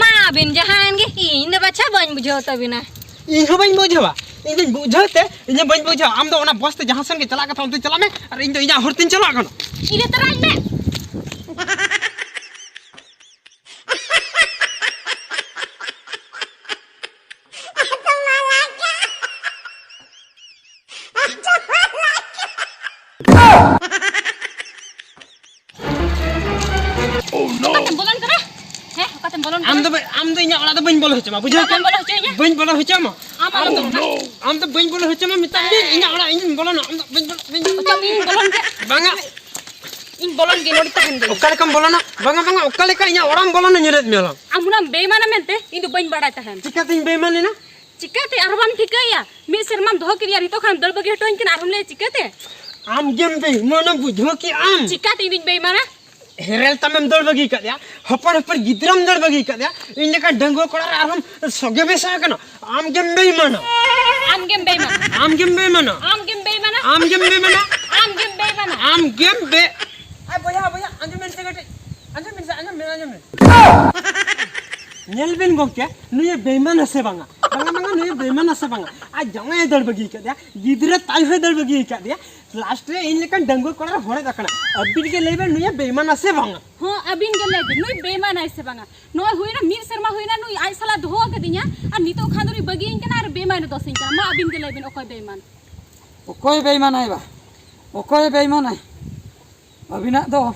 ᱢᱟ ᱟᱹᱵᱤᱱ ᱡᱟᱦᱟᱸᱭᱮᱱ ᱜᱮ, ᱤᱧ ᱫᱚ ᱵᱟᱪᱷᱟ ᱵᱟᱹᱧ ᱵᱩᱡᱷᱟᱹᱣ ᱛᱟᱹᱵᱤᱱᱟ᱾ ᱤᱧ ᱦᱚᱸ ᱵᱟᱹᱧ ᱵᱩᱡᱷᱟᱹᱣᱟ, ᱤᱧ ᱫᱚᱧ ᱵᱩᱡᱷᱟᱹᱣ ᱛᱮ, ᱤᱧ ᱦᱚᱸ ᱵᱟᱹᱧ ᱵᱩᱡᱷᱟᱹᱣᱟ᱾ ᱟᱢ ᱫᱚ ᱚᱱᱟ ᱵᱚᱥ ᱛᱮ ᱡᱟᱦᱟᱸ ᱥᱮᱱ ᱜᱮ ᱪᱟᱞᱟᱜ ᱠᱟᱛᱷᱟ ᱚᱱᱛᱮ ᱪᱟᱞᱟᱜ ᱢᱮ, ᱟᱨ ᱤᱧ ᱫᱚ ᱤᱧᱟᱹᱜ ᱦᱚᱨ ᱛᱤᱧ ᱪᱟᱞᱟᱜ ᱠᱟᱱᱟ᱾ ᱤᱫᱤ ᱛᱚᱨᱟᱧ ᱢᱮ᱾ ᱚᱠᱟᱛᱮᱢ ᱵᱚᱞᱚᱱ ᱠᱟᱱᱟ? ᱦᱮᱸ, ᱚᱠᱟᱛᱮᱢ ᱵᱚᱞᱚᱱ ᱟᱢ ᱠᱟᱱᱟ? ᱫᱚ ᱵᱟ-, ᱟᱢ ᱫᱚ ᱤᱧᱟᱹᱜ ᱚᱲᱟᱜ ᱫᱚ ᱵᱟᱹᱧ ᱵᱚᱞᱚ ᱦᱚᱪᱚ ᱢᱟ, ᱵᱩᱡᱷᱟᱹᱣ ᱵᱟᱢ ᱠᱮᱫ? ᱵᱚᱞᱚ ᱦᱚᱪᱚᱭᱤᱧᱟ? ᱵᱟᱹᱧ ᱵᱚᱞᱚ ᱦᱚᱪᱚ ᱢᱟ᱾ ᱟᱢ ᱟᱞᱚᱢ ᱵᱚᱞᱚᱱᱟ᱾ ᱟᱢ ᱫᱚ ᱵᱟᱹᱧ ᱵᱚᱞᱚ ᱦᱚᱪᱚ ᱢᱟ, ᱢᱮᱛᱟᱢ ᱫᱩᱧ, ᱤᱧᱟᱹᱜ ᱚᱲᱟᱜ ᱤᱧ ᱵᱚᱞᱚᱱᱟ, ᱟᱢ ᱫᱚ ᱵᱟᱹᱧ ᱵᱚᱞᱚ, ᱵᱟᱹᱧ ᱵᱚᱞᱚ᱾ ᱚᱪᱚᱜ ᱢᱮ, ᱤᱧ ᱵᱚᱞᱚᱱ ᱜᱮ᱾ ᱵᱟᱝᱟ᱾ ᱤᱧ ᱵᱚᱞᱚᱱ ᱜᱮ, ᱱᱚᱰᱮ ᱛᱟᱦᱮᱱ ᱫᱟᱹᱧ᱾ ᱚᱠᱟ ᱞᱮᱠᱟᱢ ᱵᱚᱞᱚᱱᱟ? ᱵᱟᱝᱟ, ᱵᱟᱝᱟ, ᱚᱠᱟ ᱞᱮᱠᱟ ᱤᱧᱟᱹᱜ ᱚᱲᱟᱜ ᱮᱢ ᱵᱚᱞᱚᱱᱟ, ᱧᱮᱞᱮᱫ ᱢᱮᱭᱟ ᱞᱟᱝ᱾ ᱟᱢ ᱦᱩᱱᱟᱹᱝ ᱵᱮᱭᱢᱟᱱᱟ ᱢᱮᱱᱛᱮ ᱤᱧ ᱫᱚ ᱵᱟᱹᱧ ᱵᱟᱲᱟᱭ ᱛᱟᱦᱮᱱ᱾ ᱪᱤᱠᱟᱹᱛᱤᱧ ᱵᱮᱭᱢᱟᱱᱮᱱᱟ? ᱪᱤᱠᱟᱹᱛᱮ ᱟᱨᱦᱚᱸ ᱵᱟᱢ ᱴᱷᱤᱠᱟᱹᱭᱟ? ᱢᱤᱫ ᱥᱮᱨᱢᱟᱢ ᱫᱚᱦᱚ ᱠᱮᱫᱮᱭᱟ, ᱱᱤᱛᱚᱜ ᱠᱷᱟᱱ ᱫᱟᱹᱲ ᱵᱟᱹᱜᱤ ᱦᱚᱴᱚ ᱟᱹᱧ ᱠᱟᱱᱟ, ᱟᱨᱦᱚᱸᱢ ᱞᱟᱹᱭᱟ ᱪᱤᱠᱟᱹᱛᱮ? ᱟᱢ ᱜᱮᱢ ᱵᱮᱭᱢᱟᱱᱟ, ᱵᱩᱡᱷᱟᱹᱣ ᱠᱮᱜ ᱟᱢ᱾ ᱪᱤᱠᱟᱹᱛᱮ ᱤᱧ ᱫᱩᱧ ᱵᱮᱭᱢᱟᱱᱟ? ᱦᱮᱨᱮᱞ ᱛᱟᱢᱮᱢ ᱫᱟᱹᱲ ᱵᱟᱹᱜᱤ ᱠᱟᱫᱮᱭᱟ, ᱦᱚᱯᱚᱱ ᱦᱚᱯᱚᱱ ᱜᱤᱫᱽᱨᱟᱹᱢ ᱫᱟᱹᱲ ᱵᱟᱹᱜᱤ ᱠᱟᱫᱮᱭᱟ, ᱤᱧ ᱞᱮᱠᱟᱱ ᱰᱟᱺᱜᱩᱣᱟᱹ ᱠᱚᱲᱟ ᱨᱮ ᱟᱨᱦᱚᱸᱢ ᱥᱚᱜᱮ ᱢᱮᱥᱟ ᱟᱠᱟᱱᱟ᱾ ᱟᱢ ᱜᱮᱢ ᱵᱮᱭᱢᱟᱱᱟ᱾ ᱟᱢ ᱜᱮᱢ ᱵᱮᱭᱢᱟᱱᱟ᱾ ᱟᱢ ᱜᱮᱢ ᱵᱮᱭᱢᱟᱱᱟ᱾ ᱟᱢ ᱜᱮᱢ ᱵᱮᱭᱢᱟᱱᱟ᱾ ᱟᱢ ᱜᱮᱢ ᱵᱮᱭᱢᱟᱱᱟ᱾ ᱟᱢ ᱜᱮᱢ ᱵᱮ-, ᱟᱭ ᱵᱚᱭᱦᱟ, ᱵᱚᱭᱦᱟ, ᱟᱸᱡᱚᱢ ᱵᱮᱱ ᱥᱮ ᱠᱟᱹᱴᱤᱡ᱾ ᱟᱸᱡᱚᱢ ᱵᱮᱱ ᱥᱮ, ᱟᱸᱡᱚᱢ ᱵᱮᱱ, ᱟᱸᱡᱚᱢ ᱵᱮᱱ᱾ ᱧᱮᱞ ᱵᱮᱱ ᱜᱚᱢᱠᱮ, ᱱᱩᱭᱮ ᱵᱮᱭᱢᱟᱱᱟ ᱥᱮ ᱵᱟᱝᱟ? ᱵᱟᱝᱟ, ᱵᱟᱝᱟ, ᱱᱩᱭᱮ ᱵᱮᱭᱢᱟᱱᱟ ᱥᱮ ᱵᱟᱝᱟ? ᱟᱡ ᱡᱟᱶᱟᱭᱮ ᱫᱟᱹᱲ ᱵᱟᱹᱜᱤ ᱟᱠᱟᱫᱮᱭᱟ, ᱜᱤᱫᱽᱨᱟᱹ ᱛᱟᱭ ᱦᱚᱸᱭ ᱫᱟᱹᱲ ᱵᱟᱹᱜᱤ ᱟᱠᱟᱫᱮᱭᱟ᱾ ᱞᱟᱥᱴ ᱨᱮ ᱤᱧ ᱞᱮᱠᱟᱱ ᱰᱟᱺᱜᱩᱣᱟᱹ ᱠᱚᱲᱟ ᱨᱮ ᱦᱚᱲᱮ ᱫᱟᱠᱟᱱᱟ᱾ ᱟᱹᱵᱤᱱ ᱜᱮ ᱞᱟᱹᱭ ᱵᱮᱱ, ᱱᱩᱭᱮ ᱵᱮᱭᱢᱟᱱᱟ ᱥᱮ ᱵᱟᱝᱟ? ᱦᱚᱸ, ᱟᱹᱵᱤᱱ ᱜᱮ ᱞᱟᱹᱭ ᱵᱤᱱ, ᱱᱩᱭ ᱵᱮᱭᱢᱟᱱᱟᱭ ᱥᱮ ᱵᱟᱝᱟ? ᱱᱚᱜᱼᱚᱭ ᱦᱩᱭᱱᱟ ᱢᱤᱫ ᱥᱮᱨᱢᱟ ᱦᱩᱭᱱᱟ, ᱱᱩᱭ ᱟᱡ ᱥᱟᱞᱟᱜ ᱫᱚᱦᱚ ᱟᱠᱟᱫᱤᱧᱟ, ᱟᱨ ᱱᱤᱛᱚᱜ ᱠᱷᱟᱱ ᱫᱚ ᱱᱩᱭ ᱵᱟᱹᱜᱤᱭᱟᱹᱧ ᱠᱟᱱᱟ ᱟᱨ ᱵᱮᱭᱢᱟᱱᱮ ᱫᱚᱥᱤᱧ ᱠᱟᱱᱟ᱾ ᱢᱟ ᱟᱹᱵᱤᱱ ᱜᱮ ᱞᱟᱹᱭ ᱵᱤᱱ, ᱚᱠᱚᱭ ᱵᱮᱭᱢᱟᱱ? ᱚᱠᱚᱭ ᱵᱮᱭᱢᱟᱱᱟᱭ ᱵᱟ? ᱚᱠᱚᱭ ᱵᱮᱭᱢᱟᱱᱟᱭ? ᱟᱹᱵᱤᱱᱟᱜ ᱫᱚ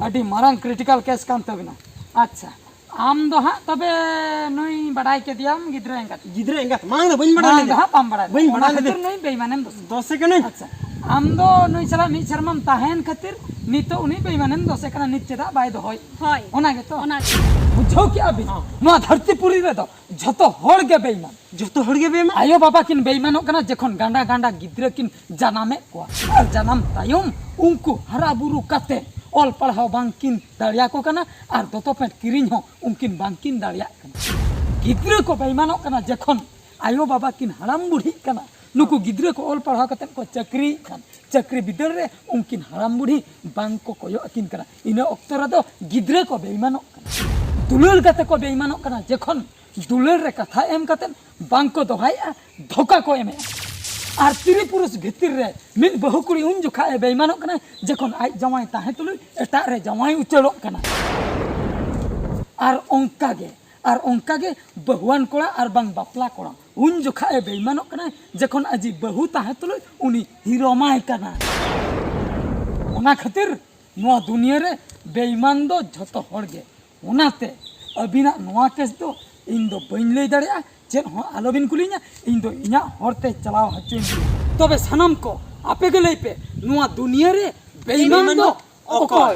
ᱟᱹᱰᱤ ᱢᱟᱨᱟᱝ ᱠᱨᱤᱴᱤᱠᱟᱞ ᱠᱮᱥ ᱠᱟᱱ ᱛᱟᱹᱵᱤᱱᱟ᱾ ᱟᱪᱪᱷᱟ, ᱟᱢ ᱫᱚ ᱦᱟᱸᱜ ᱛᱚᱵᱮ ᱱᱩᱭ ᱵᱟᱰᱟᱭ ᱠᱮᱫᱮᱭᱟᱢ ᱜᱤᱫᱽᱨᱟᱹ ᱮᱸᱜᱟᱛ? ᱜᱤᱫᱽᱨᱟᱹ ᱮᱸᱜᱟᱛ ᱢᱟᱲᱟᱝ ᱫᱚ ᱵᱟᱹᱧ ᱵᱟᱰᱟᱭ ᱢᱟᱲᱟᱝ ᱫᱚ ᱞᱮᱫᱮ᱾ ᱦᱟᱸᱜ ᱵᱟᱢ ᱵᱟᱰᱟᱭ ᱞᱮᱫᱟ᱾ ᱵᱟᱹᱧ ᱚᱱᱟ ᱵᱟᱰᱟᱭ ᱠᱷᱟᱹᱛᱤᱨ ᱞᱮᱫᱮ᱾ ᱱᱩᱭ ᱵᱮᱭᱢᱟᱱᱮᱢ ᱫᱚᱥᱮ᱾ ᱫᱚᱥᱮ ᱠᱟᱹᱱᱟᱹᱧ᱾ ᱟᱪᱪᱷᱟ, ᱟᱢ ᱫᱚ ᱱᱩᱭ ᱥᱟᱞᱟᱜ ᱢᱤᱫ ᱥᱮᱨᱢᱟᱢ ᱛᱟᱦᱮᱸᱭᱮᱱ ᱠᱷᱟᱹᱛᱤᱨ ᱱᱤᱛᱚᱜ ᱩᱱᱤ ᱵᱮᱭᱢᱟᱱᱮᱢ ᱫᱚᱥᱮ ᱠᱟᱱᱟ᱾ ᱱᱤᱛ ᱪᱮᱫᱟᱜ ᱵᱟᱭ ᱫᱚᱦᱚᱭ? ᱦᱳᱭ᱾ ᱚᱱᱟ ᱜᱮᱛᱚ? ᱚᱱᱟ ᱜᱮ᱾ ᱵᱩᱡᱷᱟᱹᱣ ᱠᱮᱜᱼᱟ ᱵᱤᱱ? ᱦᱚᱸ᱾ ᱱᱚᱣᱟ ᱫᱷᱟᱹᱨᱛᱤ ᱯᱩᱨᱤ ᱨᱮᱫᱚ ᱡᱷᱚᱛᱚ ᱦᱚᱲ ᱜᱮ ᱵᱮᱭᱢᱟᱱ᱾ ᱡᱷᱚᱛᱚ ᱦᱚᱲ ᱜᱮ ᱵᱮᱭᱢᱟᱱ? ᱟᱭᱳ ᱵᱟᱵᱟ ᱠᱤᱱ ᱵᱮᱭᱢᱟᱱᱚᱜ ᱠᱟᱱᱟ, ᱡᱚᱠᱷᱚᱱ ᱜᱟᱸᱰᱟ ᱜᱟᱸᱰᱟ ᱜᱤᱫᱽᱨᱟᱹ ᱠᱤᱱ ᱡᱟᱱᱟᱢᱮᱫ ᱠᱚᱣᱟ ᱟᱨ ᱡᱟᱱᱟᱢ ᱛᱟᱭᱚᱢ ᱩᱱᱠᱩ ᱦᱟᱨᱟ ᱵᱩᱨᱩ ᱠᱟᱛᱮ ᱚᱞ ᱯᱟᱲᱦᱟᱣ ᱵᱟᱝ ᱠᱤᱱ ᱫᱟᱲᱮᱭᱟᱠᱚ ᱠᱟᱱᱟ ᱟᱨ ᱫᱚᱛᱚ ᱯᱮᱸᱴ ᱠᱤᱨᱤᱧ ᱦᱚᱸ ᱩᱱᱠᱤᱱ ᱵᱟᱝ ᱠᱤᱱ ᱫᱟᱲᱮᱭᱟᱜ ᱠᱟᱱᱟ᱾ ᱜᱤᱫᱽᱨᱟᱹ ᱠᱚ ᱵᱮᱭᱢᱟᱱᱚᱜ ᱠᱟᱱᱟ, ᱡᱚᱠᱷᱚᱱ ᱟᱭᱳ ᱵᱟᱵᱟ ᱠᱤᱱ ᱦᱟᱲᱟᱢ ᱵᱩᱲᱦᱤᱜ ᱠᱟᱱᱟ, ᱱᱩᱠᱩ ᱜᱤᱫᱽᱨᱟᱹ ᱠᱚ ᱚᱞ ᱯᱟᱲᱦᱟᱣ ᱠᱟᱛᱮ ᱠᱚ ᱪᱟᱹᱠᱨᱤᱭᱮᱫ ᱠᱷᱟᱱ, ᱪᱟᱹᱠᱨᱤ ᱵᱤᱫᱟᱹᱞ ᱨᱮ ᱩᱱᱠᱤᱱ ᱦᱟᱲᱟᱢ ᱵᱩᱲᱦᱤ ᱵᱟᱝ ᱠᱚ ᱠᱚᱭᱚᱜ ᱟᱹᱠᱤᱱ ᱠᱟᱱᱟ᱾ ᱤᱱᱟᱹ ᱚᱠᱛᱚ ᱨᱮᱫᱚ ᱜᱤᱫᱽᱨᱟᱹ ᱠᱚ ᱵᱮᱭᱢᱟᱱᱚᱜ ᱠᱟᱱᱟ, ᱫᱩᱞᱟᱹᱲ ᱠᱟᱛᱮ ᱠᱚ ᱵᱮᱭᱢᱟᱱᱚᱜ ᱠᱟᱱᱟ, ᱡᱚᱠᱷᱚᱱ ᱫᱩᱞᱟᱹᱲ ᱨᱮ ᱠᱟᱛᱷᱟ ᱮᱢ ᱠᱟᱛᱮ ᱵᱟᱝ ᱠᱚ ᱫᱚᱦᱟᱭᱮᱫᱼᱟ, ᱫᱷᱳᱠᱟ ᱠᱚ ᱮᱢᱮᱫᱼᱟ᱾ ᱟᱨ ᱛᱤᱨᱤ ᱯᱩᱨᱩᱥ ᱵᱷᱤᱛᱤᱨ ᱨᱮ ᱢᱤᱫ ᱵᱟᱹᱦᱩ ᱠᱩᱲᱤ ᱩᱱ ᱡᱚᱠᱷᱟ ᱮ ᱵᱮᱭᱢᱟᱱᱚᱜ ᱠᱟᱱᱟ, ᱡᱚᱠᱷᱚᱱ ᱟᱡ ᱡᱟᱶᱟᱭ ᱛᱟᱦᱮᱸ ᱛᱩᱞᱩᱡ ᱮᱴᱟᱜ ᱨᱮ ᱡᱟᱶᱟᱭ ᱩᱪᱟᱹᱲᱚᱜ ᱠᱟᱱᱟ᱾ ᱟᱨ ᱚᱱᱠᱟ ᱜᱮ, ᱟᱨ ᱚᱱᱠᱟ ᱜᱮ ᱵᱟᱹᱦᱩᱣᱟᱱ ᱠᱚᱲᱟ ᱟᱨ ᱵᱟᱝ ᱵᱟᱯᱞᱟ ᱠᱚᱲᱟ ᱩᱱ ᱡᱚᱠᱷᱟ ᱮ ᱵᱮᱭᱢᱟᱱᱚᱜ ᱠᱟᱱᱟ, ᱡᱚᱠᱷᱚᱱ ᱟᱡᱤᱡ ᱵᱟᱹᱦᱩ ᱛᱟᱦᱮᱸ ᱛᱩᱞᱩᱡ ᱩᱱᱤ ᱦᱤᱨᱚᱢᱟᱭ ᱠᱟᱱᱟ᱾ ᱚᱱᱟ ᱠᱷᱟᱹᱛᱤᱨ ᱱᱚᱣᱟ ᱫᱩᱱᱤᱭᱟᱹ ᱨᱮ ᱵᱮᱭᱢᱟᱱ ᱫᱚ ᱡᱷᱚᱛᱚ ᱦᱚᱲ ᱜᱮ᱾ ᱚᱱᱟᱛᱮ ᱟᱹᱵᱤᱱᱟᱜ ᱱᱚᱣᱟ ᱠᱮᱥ ᱫᱚ ᱤᱧ ᱫᱚ ᱵᱟᱹᱧ ᱞᱟᱹᱭ ᱫᱟᱲᱮᱭᱟᱜᱼᱟ, ᱪᱮᱫ ᱦᱚᱸ ᱟᱞᱚᱵᱤᱱ ᱠᱩᱞᱤᱧᱟ, ᱤᱧ ᱫᱚ ᱤᱧᱟᱹᱜ ᱦᱚᱨ ᱛᱮ ᱪᱟᱞᱟᱣ ᱦᱚᱪᱚᱧ ᱵᱤᱱ᱾ ᱛᱚᱵᱮ ᱥᱟᱱᱟᱢ ᱠᱚ ᱟᱯᱮ ᱜᱮ ᱞᱟᱹᱭ ᱯᱮ, ᱱᱚᱣᱟ ᱫᱩᱱᱤᱭᱟᱹ ᱨᱮ ᱵᱮᱭᱢᱟᱱ ᱫᱚ ᱚᱠᱚᱭ?